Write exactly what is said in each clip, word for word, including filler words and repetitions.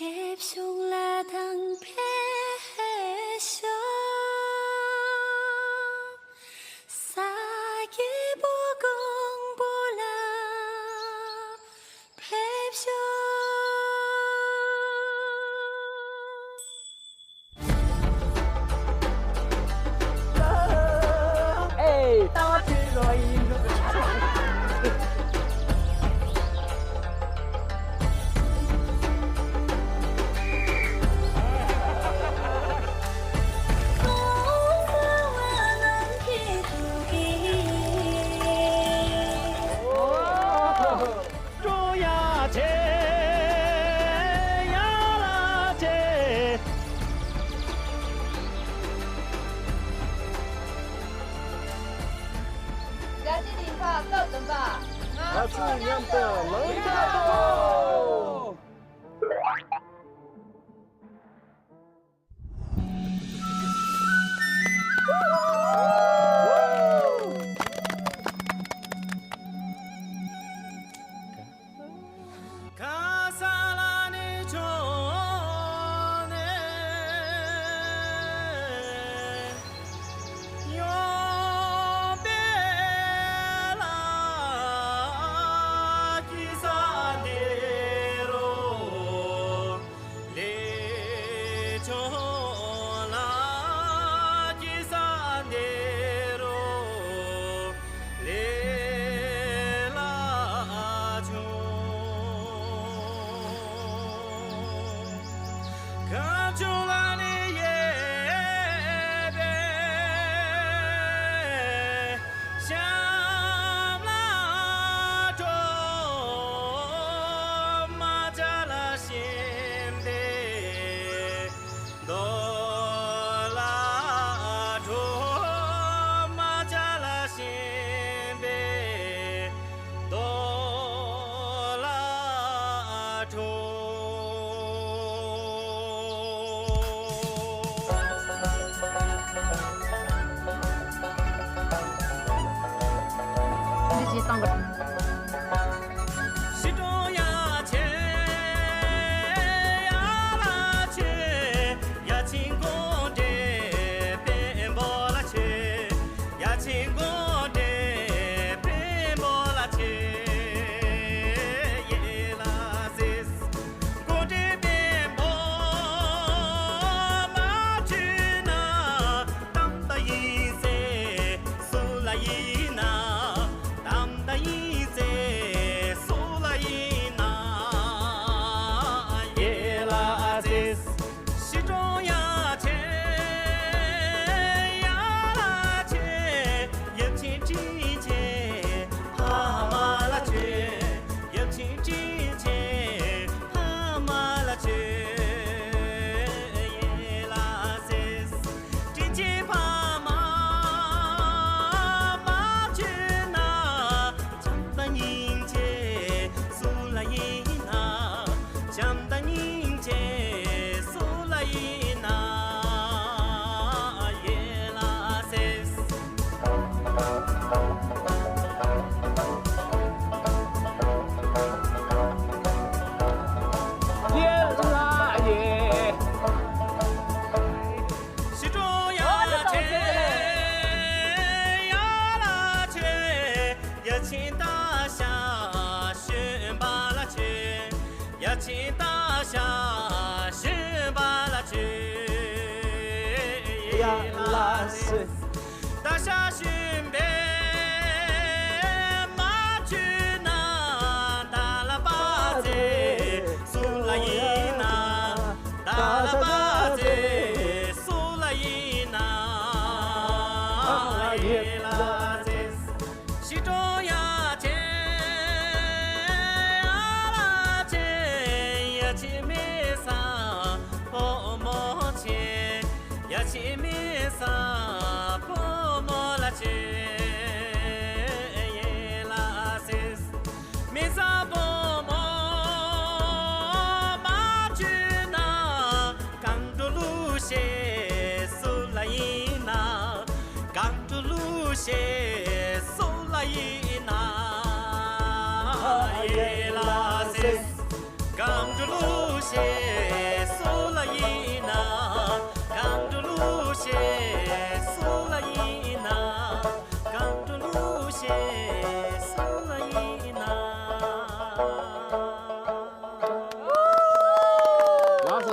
ཕེབས་ཤོག་ལྷ་དང་ཕེབས་ཤོག་ས་སྐྱེས་བུ་ཀོང་པོ་ལ་ཕེབས་ཤོག་ཨེ། ལྟ་བ་དེ་རོ་ཡིན། ཀྲོ་ཡ་ཆེ། ཡ་ལ་ཆེ། རྒྱལ་སྤྱིའི་རིམ་པ་སྐབས་བདུན་པ། ང་ཚོ་མཉམ་དུ་ལངས་ཀྱི་འདུག་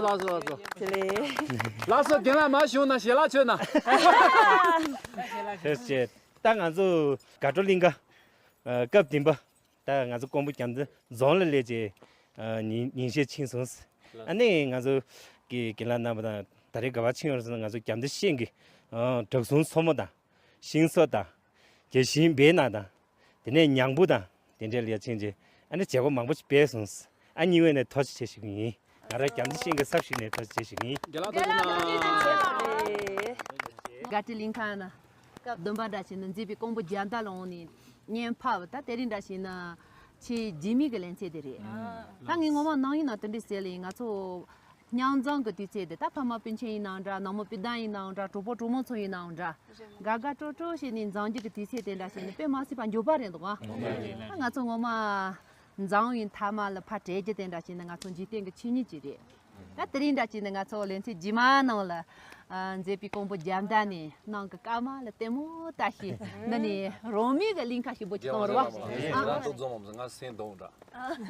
ལགས་སོ་ལགས་སོ། ལགས་སོ། རྒན་ལགས་མར་བཞུགས་ན། ཞལ་ལག་མཆོད་ན། ཐུགས་རྗེ་ཆེ། ད་ང་ཚོ་དགའ་སྤྲོ་གླིང་ག་སྐབས་བདུན་པ། ད་ང་ཚོ་ཀོང་པོ་རྒྱ་མདའ་རྫོང་ལ་སླེབས་རྗེས་ཉིན་ཉིན་ཤས་ཕྱིན་སོང་། ཨ་ནི་ང་ཚོ་གི་རྒན་ལགས་རྣམ་པ་དང་ད་རེས་ག་པར་ཕྱིན་ཡོད་ཟེར་ན། ང་ཚོ་རྒྱ་མདའ་ཤན་གྱི་བྲག་ཟུང་མཚོ་མོ་དང་། ཤིང་བཟོ་དང་། རྒྱ་ཤིང་སྦས་ནག་དང་། དེ་ནས་ཉང་བུ་དང་དེ་འདྲའི་ལ་ཕྱིན་རྗེས་ཨ་ནི་བྱེད་སྒོ་མང་པོ་ཞིག་སྤེལ་སོང་། ཨ་ནི་དབྱིན་ཝེ་ནས་ཐུགས་རྗེ་ཆེ་ཞུ་གི་ཡིན། ང་རང་རྒྱ་མདའ་ཤན་གྱི་ས་ཞིག་ནས་ཐུགས་རྗེ་ཆེ་ཞུ་གི་ཡིན། རྒན་ལགས་ཐུགས་རྗེ་གནང་། དགའ་སྤྲོའི་གླིང་ཁ་ན་སྐབས་བདུན་པ་འདྲ་བྱས་ན་མཛེས་པའི་ཀོང་པོ་རྒྱ་མདའ་ལ་འོང་ནས་བརྙན་ཕབ། ད་དེ་རིང་འདྲ་བྱས་ན་ཆེས་རྗེས་མའི་གི་ལེ་ཚན་དེ་རེད། ད་ངས་ངོ་མ་ནམ་ཡིན་ན་དེ་འདྲ་ཟེར་ལ་ཡིན། ང་ཚོ་མཉམ་འཛོམས་ཀྱི་དུས་ཚོད་དེ། ད་ཕ་མ་སྤུན་མཆེད་ཡིན་ནའང་འདྲ། ནང་མི་སྤུན་ཟླ་ཡིན་ནའང་འདྲ། གྲོགས་པོ་གྲོགས་མོ་ཚོ་ཡིན་ནའང་འདྲ། དགའ་དགའ་སྤྲོ་སྤྲོ་བྱས་ནས་འཛོམས་རྒྱུ་གི་དུས་ཚོད་དེ་འདྲ་བྱས་ནས་དཔེ་མ་སྲིད་པ་མགྱོགས་པ་རེད་འདུག་ཨ། ད་ང་ཚོ་ངོ་མ་འཛོམས་ཡིན་མཐའ་མ་ལ་ཕར་བྲལ་རྒྱུ་དེ་འདྲ་བྱས་ན་ང་ཚོ་འཇིག་རྟེན་གྱི་ཆོས་ཉིད་ཅིག་རེད། ད་དེ་རིང་འདྲ་བྱས་ན་ང་ཚོ་ལེ་ཚན་རྗེས་མ་ནང་ལ། ཨ། མཛེས་པའི་ཀོང་པོ་རྒྱ་མདའ་ནས་ནང་གི་སྐར་མ་ལ་ལྟད་མོ་ལྟ་ཞིག་འདི་ནས་རང་མོས་ཀྱི་གླིང་ཁ་ཞིག་འབོད་ཀྱི་གཏོང་རོགས། ཨ། ང་ཚོ་འཛོམས་མ་ཟིན་ང་སེམས་གཏོང་འདྲ།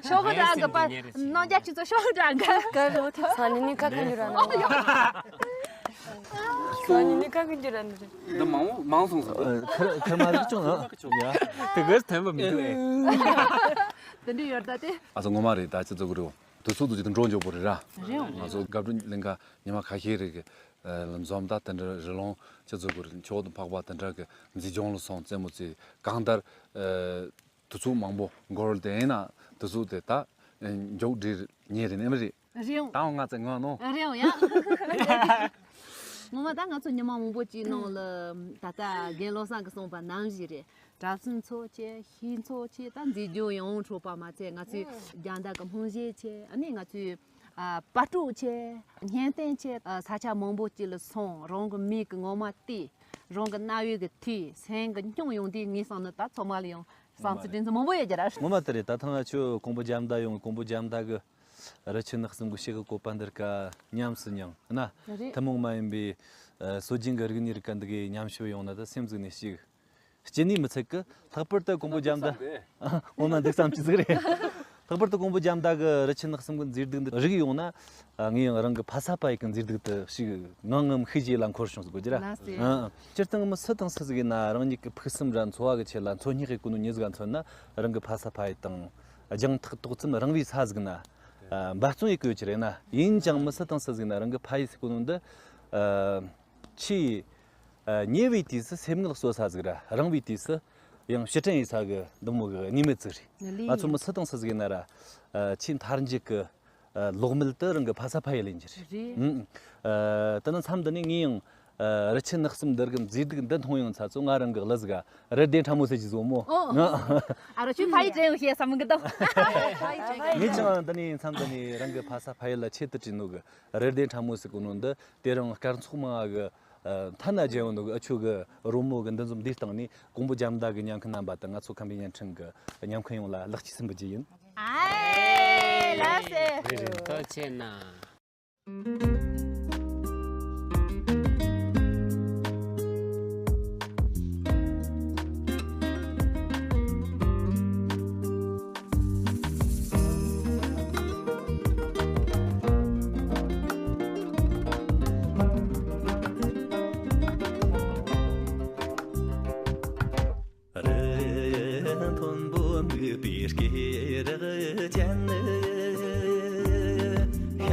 ཤོག་གུ་འདྲ་གི་པར་ནང་རྒྱ་ཆུ་ཚོད་ཤོག་གུ་འདྲ་གི། ཀ་རོ་ཐ་ས་ནི་ནི་ཁ་ཁ་འགྱུར་ར་ནི་རེད། ས་ནི་ནི་ཁ་ཁ་འགྱུར་ར་ནི་རེད། འདི་མང་མང་སོང་ཟེར། ཁ་ཁ་མ་རིག་ཅུང་ཨ། ཡ། དེ་གས་ཐོན་པ་མི་འདུག་ཨེ། དེ་འདྲ་ཡོད་ད་དེ། ཨ་ཚོ་ངོ་མ་རེད། ད་ཅི་ཚོ་གི་རེད། དུས་ཚོད་དུ་ཅིག་ཏུ་འགྲོ་མགྱོགས་པོ་རེད་ར། རེད་འོང་། ང་ཚོ་དགའ་སྤྲོ་གླིང་ཁ་ཉི་མ་ཁ་ཤས་རེ་གི་ལ་འཛོམས། ད་དེ་འདྲ་རི་ལུང་ཅི་ཚོ་གི་རེད། མཆོག་ཏུ་འཕགས་པ་དེ་འདྲ་གི་མཛེས་ལྗོངས་ལ་སོང་རྩེད་མོ་རྩེ། གང་ལྟར་དུས་ཚོད་མང་པོ་འགོར་དེ་ཡིན་ན་དུས་ཚོད་དེ་ད་མགྱོགས་འགྲིལ་ཉེ་རེད་ནི་མ་རེད། རེད་འོང་། ད་འོང་ང་ཚོ་ངོ་ནོ། རེད་འོང་ཡ། ངོ་མ་ད་ང་ཚོ་ཉི་མ་མང་པོ་ཅིག་ནང་ལ་ད་ལྟ་རྒན་བློ་བཟང་གིས་གསུངས་པ་ནང་བཞིན་རེད། གྲབས་གསུམ་ཚོགས་བྱས། ཤིང་ཚོགས་བྱས། ད་མཛེས་ལྗོངས་ཡོངས་འཁྲུགས་པ་མ་ཚད་ང་ཚོས་རྒྱ་མདའ་གི་རྨང་གཞི་བྱས། ཨ་ནི་ང་ཚོས་ཨ་པར་སྒྲིག་བྱས། བརྙན་སྟོན་བྱས། ཨ་ས་ཆ་མང་པོ་ཅིག་ལ་སོང་། རང་གི་མིག་གིས་ངོ་མ་བལྟས། རང་གི་རྣ་བའི་གིས་ཐོས། སེམས་ཀྱིས་མྱོང་ཡོང་དུས་ངས་བསམ་ན་ད་ཚང་མ་ལ་ཡང་བསམ་ཚུལ་དྲན་ཚུལ་མང་པོ་ཡོད་ཀྱི་ར། ངོ་མ་དེ་རེད། ད་ཐེངས་ང་ཚོ་ཀོང་པོ་རྒྱ་མདའ་ཡོང་། ཀོང་པོ་རྒྱ་མདའ་གི་རི་ཆུ་ནགས་གསུམ་གྱི་ཕྱི་གི་བཀོད་པ་འདི་རིགས་ཉམས་སུ་མྱངས་ན། རེད། ཐུན་མོང་མ་ཡིན་པའི་ཨ་སྲོལ་རྒྱུན་གྱི་རིག་གནས་རིགས་འདི་གའི་ཉམས་ཞིབ་ཡོང་ན་ད་སེམས་གཟིགས་ནས་ཤིག་སྐྱིད་ནས་མི་ཚད་ཀི། ལྷག་པར་དུ་ཀོང་པོ་རྒྱ་མདའ། འོ་ན་འདུག་བསམ་གྱི་ཟིག་རེད། ལྷག་པར་དུ་ཀོང་པོ་རྒྱ་མདའ་གི་རི་ཆུ་ནགས་གསུམ་གྱི་མཛེས་སྡུག་འདི་རིག་ཡོང་ན། ཨ་ངས་ཡང་རང་གི་ཕ་ས་ཕ་ཡུལ་གྱི་མཛེས་སྡུག་དེ་ཞིག་ངང་ངམ་ཤེས་རྗེས་ལ་འཁོར་བྱུང་ཟེར་དགོས་ཀྱི་ར། ལགས་སོ། ཨ་སྤྱིར་བཏང་མི་སུ་དང་སུ་ཟིག་ཡིན་ན་རང་ཉིད་ཀྱི་ཕུགས་བསམ་ར་འཚོ་བ་གི་ཆེད་ལ་འཚོ་སྙེག་གི་གོ་ནོ་མྱི་ཟིག་ག་མཚོན་ན། རང་གི་ཕ་ས་ཕ་ཡུལ་དང་རྒྱང་ཐག་ཏོག་ཙམ་རིང་བའི་ས་ཟིག་ན་ཨ་འབད་བརྩོན་ཡེད་གི་ཡོད་ཀྱི་རེད་ན། ཡིན་ཀྱང་མི་སུ་དང་སུ་ཟིག་ཡིན་ན་རང་གི་ཕ་ཡུལ་ཟེར་གོ་ནོ་འདི་ཨ་ཆེས་ཨ་ཉེ་བའི་དུས་སུ་སེམས་ངལ་གསོ་ས་ཟིག་ར། རིང་བའི་དུས་སུ་ཡང་ཕྱིར་དྲན་ཡེད་ས་གི་འདི་མོ་གི་གནས་མལ་ཟིག་རེད། ལགས། ང་ཚོ་མི་སུ་དང་སུ་ཟིག་ཡིན་ན་ར་ཨ་ཆེས་མཐར་མཇུག་གི་ཨ་ལོག་མལ་དེ་རང་གི་ཕ་ས་ཕ་ཡུལ་ཡིན་གྱི་རེད། རེད། ཨུམ། ཨ་དེ་ནི་མཚམས་འདི་ནས་ངས་ཡང་ཨ་རི་ཆུ་ནགས་གསུམ་འདི་རིགས་མཛེས་སྡུག་འདི་མཐོང་ཡོང་ཚར་ཚོ་ང་རང་གི་གླུ་ཟིག་ག་རི་ལྡེ་ཕྲ་མོ་ཟེར་གྱི་བཟོ་མོ། ཨོ། ང་ཨ་རོ་ཁྱོད་ཕ་ཡུལ་དྲན་ཡོང་ཤེས་བསམ་གི་འདུག་ངས་ཀྱང་འདི་ནས་མཚམས་འདི་ནས་རང་གི་ཕ་ས་ཕ་ཡུལ་ལ་ཆེད་དུ་བྲིས་ནོ་གི་རི་ལྡེ་ཕྲ་མོ་ཟེར་གོ་ནོ་འདི་དེ་རིང་སྐར་ཚོགས་མང་བ་གི་ཨ་མཐའ་ན་མཇལ་ཡོང་ནོ་གི་ཨ་ཆོ་གི་རོལ་མོ་གི་འདི་འཛོམས་འདིའི་སྟེང་ནས་ཀོང་པོ་རྒྱ་མདའ་གི་ཉན་མཁན་རྣམ་པ་དང་ང་ཚོ་ཁམས་པའི་བརྙན་འཕྲིན་གི་ཉན་མཁན་ཡོངས་ལ་ལེགས་སྐྱེས་ཟིན་པ་བརྗེ་ཡིན། ཨའེ་ལགས་སེ། རེད་རེད། ཐུགས་རྗེ་གནང་། རི་མཐོན་པོ་སྨུག་པའི་སྐེད་རགས་ཅན། ཤ་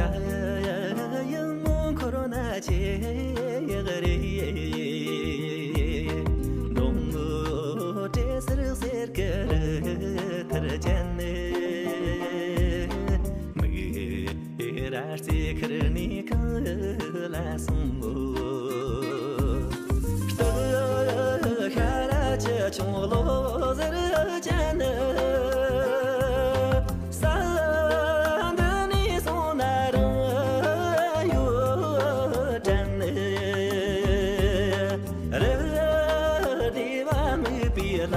ཡི་མོ་འཁོར་ན་ཆེ་ཡག་རེད། འབྲོང་བུ་བྲེ་སེར་གསེར་གྱི་རི་ཐུར་ཅན། མིག་ར་རྩེ་ཁུར་ནས་གང་ལ་སོང་ངོ་། སྟག་ཤ་ར་ཆུ་ཆུང་ལོ་ཟེར་ཅན། ས་འདི་ནས་སོང་ན་རང་ཡོད་དྲན། རི་སྡེ་བ་མིག་པའི་ལ་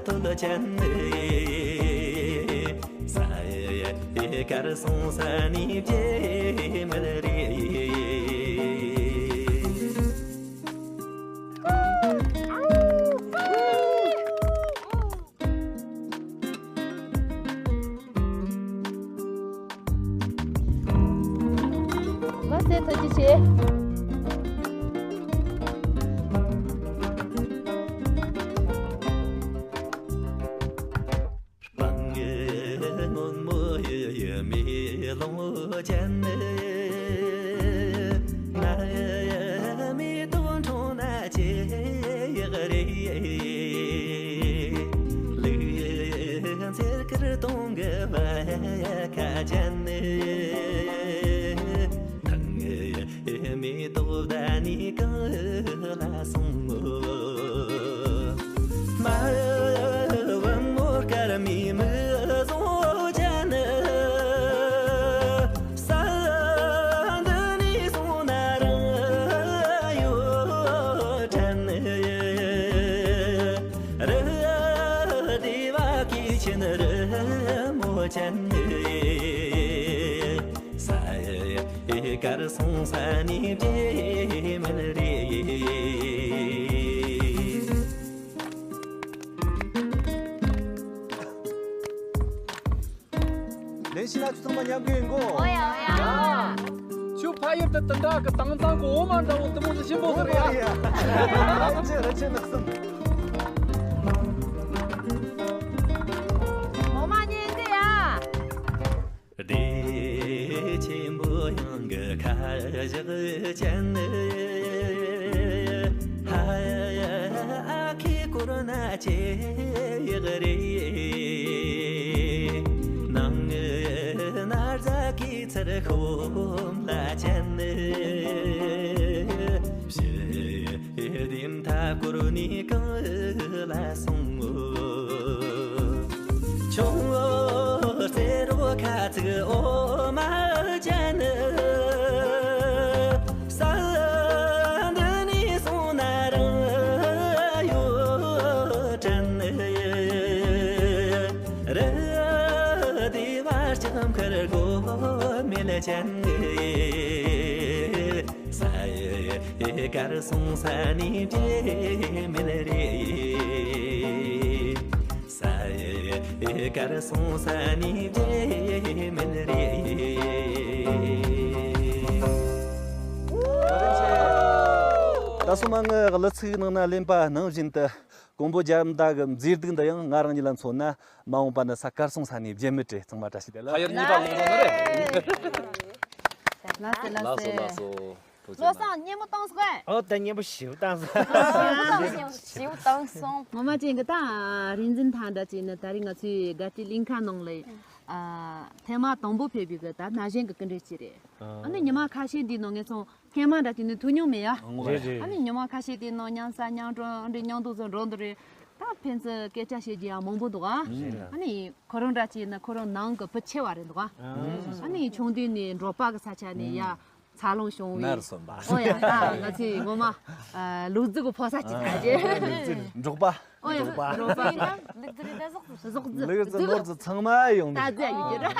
ཐོད་ཅན། ས་ཡི་གར་སོང་ས་ནས་བརྗེད་མེད་རེད། མ་ཟད་ཐུགས་རྗེ་ཆེ། སྤང་སྔོན་མོ་ཡི་ཡི་མེ་ལོང་ཅན། ང་མེ་ཏོག་འཁྲུངས་ན་ཅི་ཡག་རེད། ལུག་འཚེར་ཁར་གཏོང་གི་བ་ཁ་ཅན། ཐང་མེ་ཏོག་ད་ནི་གང་ལ་སོང་ངོ་། མ་བུ་མོ་དཀར་མོའི་མིག་བཟུང་ཅན། ས་འདི་ནས་སོང་ན་རང་ཡོད་དྲན། རི་དེ་བ་ཀི་ཆེན་རི་མོ་ཅན། ས་ཡི་གར་སོང་ས་ནས་བརྗེད་མེད་རེད། ལེན་ཤི་ན་ཚང་མ་མཉམ་གི་ཡིན་གོ། ཨོ་ཡ་ཨོ་ཡ། ཁྱོད་ཕ་ཡུལ་དུ་དུ་འདྲ་གི་དྭངས་གཙང་གི་འོ་མ་འདྲ་བོ་དུ་མོ་དུ་ཞིམ་པོ་ཟེར་ཡ། ཨོ་ཡ། ར་ཆེ་ར་ཆེ་ནག་སམ། འོ་མ་ཉན་གི་ཡ། སྡེ་ཆེན་པོ་ཡང་གི་ཁ་བཞག་ཅན། ཧ་ཨ་ཁེ་ཀོར་ན་ཆེ་ཡག་རེད། ནང་ན་རྫ་ཀི་ཚར་ཤོམ་ལ་ཅན། ཕྱི་དེ་མཐའ་སྐོར་ནས་གང་ལ་སོང་ངོ་། ཆུང་ངུ་རྩེ་རོ་ཁ་ཚིག་འོ་མ་ཅན། ས་འདི་ནས་སོང་ན་རང་ཡོད་དྲན། རི་དེ་བར་ལྕགས་མཁར་སྒོ་མེད་ཅན། ས་ཡི་གར་སོང་ས་ནས་བརྗེད་མེད་རེད། ས་ཡི་གར་སོང་ས་ནས་བརྗེད་མེད་རེད། ད་སོ་མ་ངའི་གླུ་ཚིག་ནང་ན་ལེན་པ་ནང་བཞིན་དུ། ཀོང་པོ་རྒྱ་མདའ་གི་མཛེས་སྡུག་འདི་ཡང་ང་རང་ཉིད་ལ་མཚོན་ན་མ་འོངས་པ་ན་ས་གར་སོང་ས་ནས་བརྗེད་མེད་རེད། ཚང་མ་བཀྲ་ཤིས་བདེ་ལེགས། ཕ་ཡུལ་གཉིས་པ་ལོག་འགྲོ་ནི་རེད། ལགས་སོ་ལགས་སོ། ལགས་སོ་ལགས་སོ། བློ་བཟང་སྙན་མོ་བཏང་སོང་ངས། ཨོ་ད་སྙན་པོ་ཞིབ་བཏང་སོང་། ཞིབ་བཏང་སོང་། ངོ་མ་ཅན་གི་ད་རིག་འཛིན་ཐང་འདྲ་ཅིག་ནི་ད་རིང་ང་ཚོའི་དགའ་སྤྲོའི་གླིང་ཁ་ནང་ལ་ཨ་ཐེངས་མ་དང་པོ་ཕེབས་པའི་གི་ད་ན་གཞོན་གི་སྐུ་མགྲོན་ཅིག་རེད། ཨ་ནི་ཉི་མ་ཁ་ཤས་འདིའི་ནང་ངས་ཚོང་ཐེངས་མ་འདྲ་ཅིག་ནི་ཐུག་མྱོང་མེད་ཡ། རེད་རེད། ཨ་ནི་ཉི་མ་ཁ་ཤས་དེའི་ནང་མཉམ་ཟ་མཉམ་འགྲོ་འདྲ་མཉམ་དུ་ཚོ་འགྲོ་འདི་རེད། ད་ཕན་ཚུན་སྐད་ཆ་བཤད་རྒྱུ་ཡང་མང་པོ་འདུག་ཨ། རེད་རེད། ཨ་ནི་ཁོ་རང་འདྲ་ཅིག་ནི་ཁོ་རང་ནང་གི་བུ་ཆེ་བ་རེད་འདུག་ཨ། ཨ་ནི་ཆུང་དུས་ནས་འབྲོག་པ་གི་ས་ཆ་ནས་ཡ་འཚར་ལོངས་བྱུང་བའི། ནར་སོན་པ། ཨོ་ཡ་ད་ང་ཚོའི་ངོ་མ་ལུག་རྫི་གི་ཕོ་གསར་ཅིག་ད་ཅེ། ལུག་རྫི་འབྲོག་པ། ཨོ་ཡ་འབྲོག་པ། འབྲོག་པ་ཡིན་ན་ལུག་རྫི་རེད་ད་ཟོག་རྫི། ཟོག་རྫི། ལུག་རྫི་ནོར་རྫི་ཚང་མ་ཡོང་ད་ནི། རྫི་ཡོད་རྒྱུ་ར།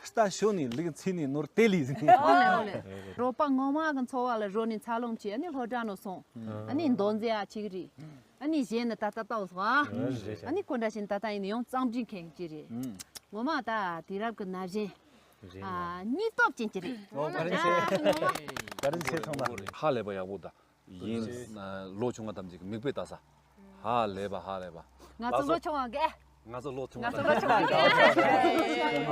རྟ་ཞོན་ནས་ལུག་འཚོས་ནས་ནོར་དེ་ལས་ཟིན། ཨོ་ལེ་ཨོ་ལེ། འབྲོག་པ་ངོ་མ་གི་འཚོ་བ་ལ་རོལ་ནས་འཚར་ལོངས་བྱས་ཨ་ནི་སློབ་གྲྭ་ནང་སོང་། ཨ་ནི་མདོ་འཛིན་ཨ་ཆིག་རེད། ཨ་ནི་གཞན་ནི་ད་ལྟ་ལྟ་བུ་སོང་ཨ། ཨ་ནི་ཁོ་འདྲ་བཞིན་ད་ལྟ་ཡིན་ན་ཡང་གཙང་སྦྲའི་མཁན་ཅིག་རེད། ངོ་མ་ད་དུས་རབས་ཀྱི་ན་གཞོན། རེད་ཨ་སྙིང་སྟོབས་ཅན་ཅིག་རེད། ཨོ་བཀའ་དྲིན་ཆེ། ཨ་ངོ་མ། བཀའ་དྲིན་ཆེ་ཚང་མ། ཧ་ལས་པ་ཡག་པོ་ད། ཡིན། ལོ་ཆུང་བ་ཐམས་ཅད་ཀྱི་མིག་དཔེ་ལྟ་ས། ཧ་ལས་པ་ཧ་ལས་པ། ང་ཚོ་ལོ་ཆུང་བ་འགས། ང་ཚོ་ལོ་ཆུང་བ། ང་ཚོ་ལོ་ཆུང་བ་འགས།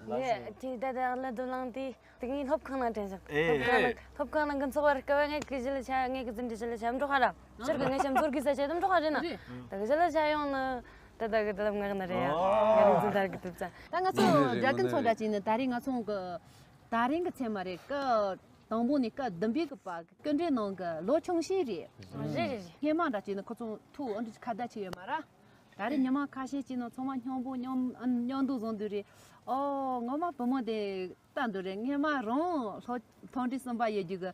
ངས་དེ་ད་ལྟ་ལ་དུ་བླངས་ཏེ་དེ་ངའི་སློབ་ཁང་ནང་དྲན་བཞག་ཨེ། སློབ་ཁང་ནང་སློབ་ཁང་ནང་གི་འཚོ་བ་རིག་པ་ངས་གི་ཞི་ལི་ཆ་ངས་གི་འཛིན་གྲྭ་ཞི་ལི་ཆ་འགྲོ་ཧ་ར། ཕྱིར་གི་ངས་ཆ་མཛོར་གི་ས་ཆ་དུ་འགྲོ་ཧ་རེ་ན། ད་གི་ཞི་ལི་ཆ་ཡོང་ནི་ད་ད་གི་ད་ལམ་ངག་ན་རེ་ཡ། ངས་གི་འཛིན་ད་གི་དུ་ཙ། ད་ང་ཚོ་རྒྱ་ཀུན་ཚོ་འདྲ་ཅིག་ནི་ད་རེས་ང་ཚོ་གི་ད་རིང་གི་མཚན་མ་རེད་གི། དང་པོ་ནས་སྐབས་བདུན་པའི་སྐབས་པ་སྐུ་མགྲོན་ནང་གི་ལོ་ཆུང་ཤོས་རེད། རེད་རེད་རེད། སྔས་མ་འདྲ་བྱས་ན་ཁོ་ཚོ་ཐུག་ཨ་འདྲ་ཁ་བརྡ་བྱས་ཡོད་མ་ར། ད་རེས་ཉི་མ་ཁ་ཤས་ཅིག་ནང་ཚང་མ་སྙོམས་པོ་མཉམ་མཉམ་དུ་བཟུང་དུས་རེད། ཨོ་ངོ་མ་བུ་མོ་དེ་ལྟ་འདུག་རེད། སྔས་མ་རང་ལྷོ་ལྷོ་འདྲེ་གསུམ་པ་ཡོད་རྒྱུ་གི་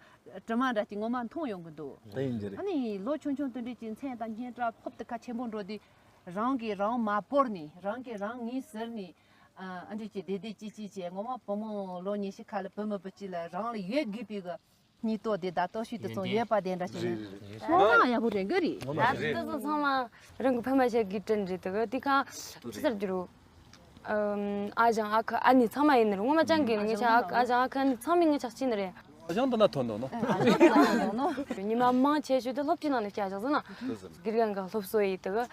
དྲི་མ་འདྲ་ཅིག་ངོ་མ་མཐོང་ཡོང་གི་འདུག་དེ་ཡིན་གྱི་རེད། ཨ་ནི་ལོ་ཆུང་ཆུང་དེ་འདྲས་ཀྱི་མཚན་དང་སྙན་གྲགས་ཕོབ་ཏེ་ཁ་ཆེན་པོ་འགྲོ་དུས་རང་གིས་རང་མ་བོར་ནས་རང་གིས་རང་ངོས་ཟིན་ནས། ཨ་འདྲས་ཀྱི་བདེ་བདེ་སྐྱིད་སྐྱིད་བྱས་ངོ་མ་བུ་མོ་ལོ་ཉི་ཤུ་ཁ་ལ་བུ་མོ་བུ་གཅིག་ལ་རང་ལ་ཡོད་དགོས་པའི་གི་སྙིང་སྟོབས་དེ་དང་སྟོབས་ཤུགས་དེ་ཚོ་ཡོད་པ་དེ་འདྲ་ཞིག་རེད། ངོ་མ་ཡག་པོ་རེད་གི་རེད། ངོ་མ་རེད། ད་དེ་ཚོ་ཚང་མ་རང་གི་ཕ་མ་ཞིག་གི་དྲིན་རེད་དེ་གི་དེ་ཁ་ཅི་ཟེར་རྒྱུ་རུ། ཨ་ཞང་ཨ་ཁུ་ཨ་ནེ་ཚང་མ་ཡིན་ནི་རེད། ངོ་མ་ཅང་གི་ངེད་ཅག་ཨ་ཁུ་ཨ་ཞང་ཨ་ཁུ་ཨ་ནེ་ཚང་མས་ངེད་ཅག་གཅིག་ནི་རེད། ཨ་ཞང་འདི་ན་ཐོན་འདུག་ནོ། ཉི་མ་མང་ཆེ་ཤོས་དེ་སློབ་གྲྭའི་ནང་ནས་བསྐྱལ་བཞག་ཟིན་ན། དགེ་རྒན་གི་སློབ་གསོ་ཡིན་དེ་གི།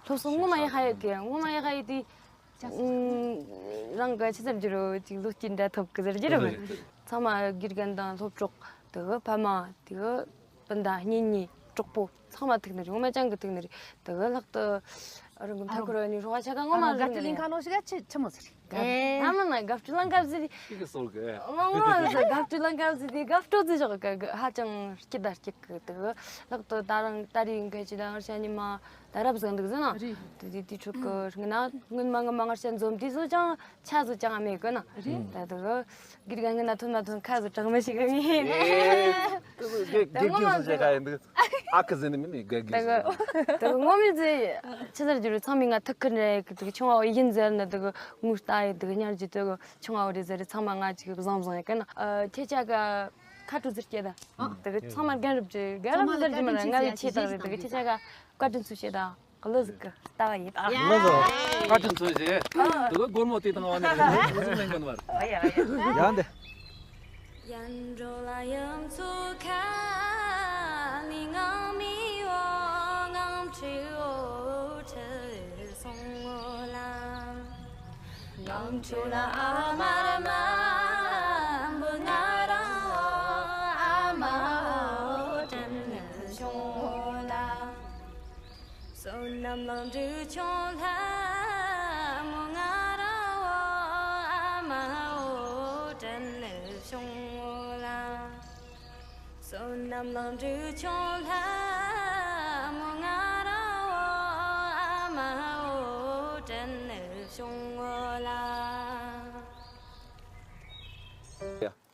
སློབ་གསོ་ངོ་མ་ཡག་ཧ་ཡོད་གི། ངོ་མ་ཡག་ཧ་ཡོད་དེ། རང་གི་ཆི་ཟེར་རྒྱུ་རོ་ཅིག་བློ་སྐྱིད་འདྲ་ཐོབ་གི་ཟེར་རྒྱུ་རོ། ཚང་མ་དགེ་རྒན་དང་སློབ་གྲོགས་དེ་གི་ཕ་མ་དེ་གི་སྤུན་ཟླ་གཉེན་ཉེ་གྲོགས་པོ་ཚང་མ་ཐུག་ནི་རེད། ངོ་མ་ཅང་གི་ཐུག་ནི་རེད། དེ་གི་ལྷག་ཏུ་རང་གི་མཐའ་འཁོར་བ་ནས་རོགས་ཆ་ག་ངོ་མ་ཟེར་ནི་རེད། ཁ་ནོ་ཞིག་ཆི་ཆི་མོ་ཟེར། ཨ་མ་ན་དགའ་སྤྲོ་ལང་དགའ་ཟེར། ཤིག་གི་སོར་གི། ཨ་མ་ང་ཟེར་དགའ་སྤྲོ་ལང་དགའ་ཟེར་དེ་དགའ་སྤྲོ་ཟེར་ཞོག་གི་ཧ་ཅང་སྐྱིད་ད་སྐྱིད་གི། དེ་གི་ལྷག་ཏུ་ད་རང་ད་རེས་འགའ་ཅི་ད་ངར་ཤ་ཉི་མ་ད་རབ་ཟང་འདུག་ཟེར་ན། དེ་དེ་དེ་ཕྲུ་གུ་ང་ན་སྔོན་མ་ང་མ་ངར་ཤ་འཛོམས་དུས་སུ་ཅང་ཆ་སུ་ཅང་མེད་གི་ན། ད་དེ་གི་དགེ་རྒན་ང་ན་ཐོན་མ་ཐོན་ཁ་སུ་གྲག་མི་ཤེས་གི་ངས། དེ་གི་དེ་གི་སུ་ཅེ་ག་ཡིན་འདུག་ཨ་ཁུ་ཟེར་ནི་མིན་ནི་དགེ་རྒན་ཟེར། དེ་གི་ངོ་མི་ཟེར་ཆི་ཟེར་རྒྱུ་རུ་ཚང་མས་ང་ཐུག་གི་རེད། དེ་གི་ཆུང་བ་ཡིན་ཟེར་ན་དེ་གི་ངུ་ལྟ་ཡི་དེ་གི་ཉར་གྱི་དེ་གི་ཆུང་བ་རེད་ཟེར་རེད། ཚང་མ་ང་ཅིག་བཟང་བཟང་ཡི་གི་ན། ཁྱེད་ཅག་གི་ཁ་དྲུ་ཟེར་སྐྱེ་ད། དེ་གི་ཚང་མ་རྒན་རབས་ཀྱི་རྒན་རབས་ཟེར་རྒྱུ་མ་རེད། ང་ལས་ཆེ་དག་རེད། དེ་གི་ཁྱེད་ཅག་གི་བཀའ་དྲིན་ཚུལ་བཤད་ད། གླུ་ཟིག་གི་ལྟ་བ་ཡིན། ལགས་སོ། བཀའ་དྲིན་ཆེ་ཞེས། དེ་གི་སྒོར་མོ་དེ་དང་བ་ནས་ལགས་སོ་ལེན་གི་ནི་བར། ཡང་དེ།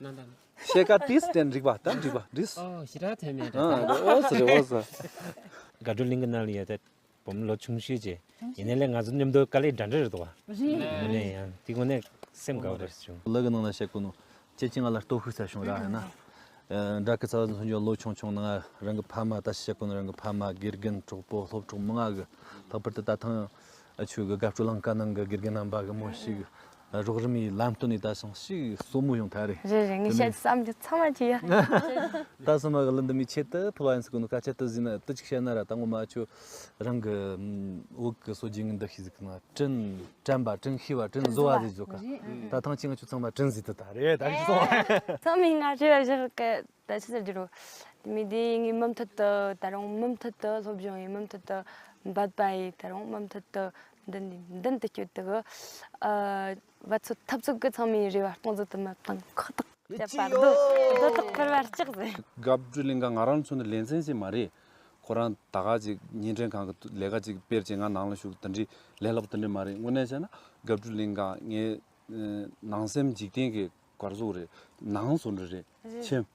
ནང་དང་། ཤེལ་དཀར་ཏིས་དྲན་རིག་པ་དང་འགྲིག་པ་འགྲིག་ཨོ་ཞེ་དྲག་ཐོན་མེད་ཨ་འགྲོ། ཨོ་སི་རེད་ཨོ་སི། དགའ་སྤྲོ་གླིང་གི་ནང་ལ་ཡོད་དེ་བུ་མོ་ལོ་ཆུང་ཤོས་ཀྱི་ཡིན་ནའི་ལས་ང་ཚོ་མཉམ་དུ་དཀའ་ལས་འདྲ་འདྲ་རེད་འདུག་བ། རེད། དངོས་གནས་ཡང་དེ་དངོས་གནས་སེམས་དགའ་བ་རེད་བྱུང་། ལག་གི་ནང་ལ་བཤད་གོ་ནོ་ཁྱེད་ཀྱིས་ང་ལ་སྟོབས་ཤུགས་ཚ་བྱུང་ར་ཡིན་ན། འདྲ་གི་ཚ་བ་མཚོན་རྒྱུ་ལོ་ཆུང་ཆུང་ནང་རང་གི་ཕ་མ་ད་བཤད་གོ་ནོ་རང་གི་ཕ་མ་དགེ་རྒན་གྲོགས་པོ་སློབ་གྲོགས་མི་ང་གི་ལྷག་པར་དུ་ད་ཐེངས་ཨ་ཆོས་གི་དགའ་སྤྲོ་གླིང་ག་ནང་གི་དགེ་རྒན་རྣམ་པ་གི་མོ་ཞིག་རོགས་རམ་ཡི་ལམ་སྟོན་ནས་ད་སོང་ཞིག་གསོ་མོ་ཡོང་ཐལ་རེད། རེད་རེད། ངས་དེ་བཤད་ནས་བསམ་རྒྱུ་ཚང་མ་ཅི་ཡ། ད་སོ་མ་གི་ལ་འདི་མི་ཆེད་དུ་ཕུལ་བ་ཡིན་ཟེར་གོ་ནོ་སྐད་ཆ་དུ་ཟིན་ན་དུ་ཅིག་བཤད་ན་ར་ད་ངོ་མ་ཆོ་རང་གི་འོག་གི་སོ་རྒྱུ་ངན་འདི་ཤི་ཟིག་ན་དྲིན་དྲན་པ་དྲིན་ཤེས་པ་དྲིན་གཟོ་བ་ཟིག་བཟོ་ཀ་ད་ཐང་ཆེན་ང་ཆོ་ཚང་མ་དྲིན་ཟིག་ཏུ་ད་རེད་ད་ཤི་སོང་། ཚང་མས་ང་ཆོ་བཞག་གི་ད་ཆི་ཟེར་རྒྱུ་རོ། དེ་མི་དེ་ངའི་མུ་མཐུད་དུ་ད་རུང་མུ་མཐུད་དུ་སློབ་སྦྱོང་ཡིན། མུ་མཐུད་དུ་འབད་པ་ཡིན། ད་རུང་མུ་མཐུད་དུ་མདུན་ནས་མདུན་དུ་སྐྱོད་དུ་གི་ཨ་བ་ཚོད་ཐབས་ཚུལ་གི་ཚང་མའི་རེ་བ་སྟོང་ཟད་དུ་མ་བཏང་ཁོག་ཐག་བཅད་པ་རྡོ་རྡོ་ཐག་ཁུར་བར་ལྕག་ཟེར། དགའ་སྤྲོའི་གླིང་ག་ང་རང་མཚོན་ནས་ལེ་ཚན་ཞིག་མ་རེད། ཁོ་རང་ད་ག་ཅིག་བརྙན་འཕྲིན་ཁང་གི་ལས་ཀ་ཅིག་སྤེལ་ཅིག་ང་ནང་ལ་ཞུགས་དེ་འདྲའི་ལས་སླ་པོ་དེ་འདྲ་མ་རེད། དངོས་གནས་བཤད་ན་དགའ་སྤྲོའི་གླིང་ག་ངའི་ནང་སེམས་འཇིག་རྟེན་གྱི་གར་སོགས་རེད། ནང་སོ་འདྲ་རེད་ཆེམ།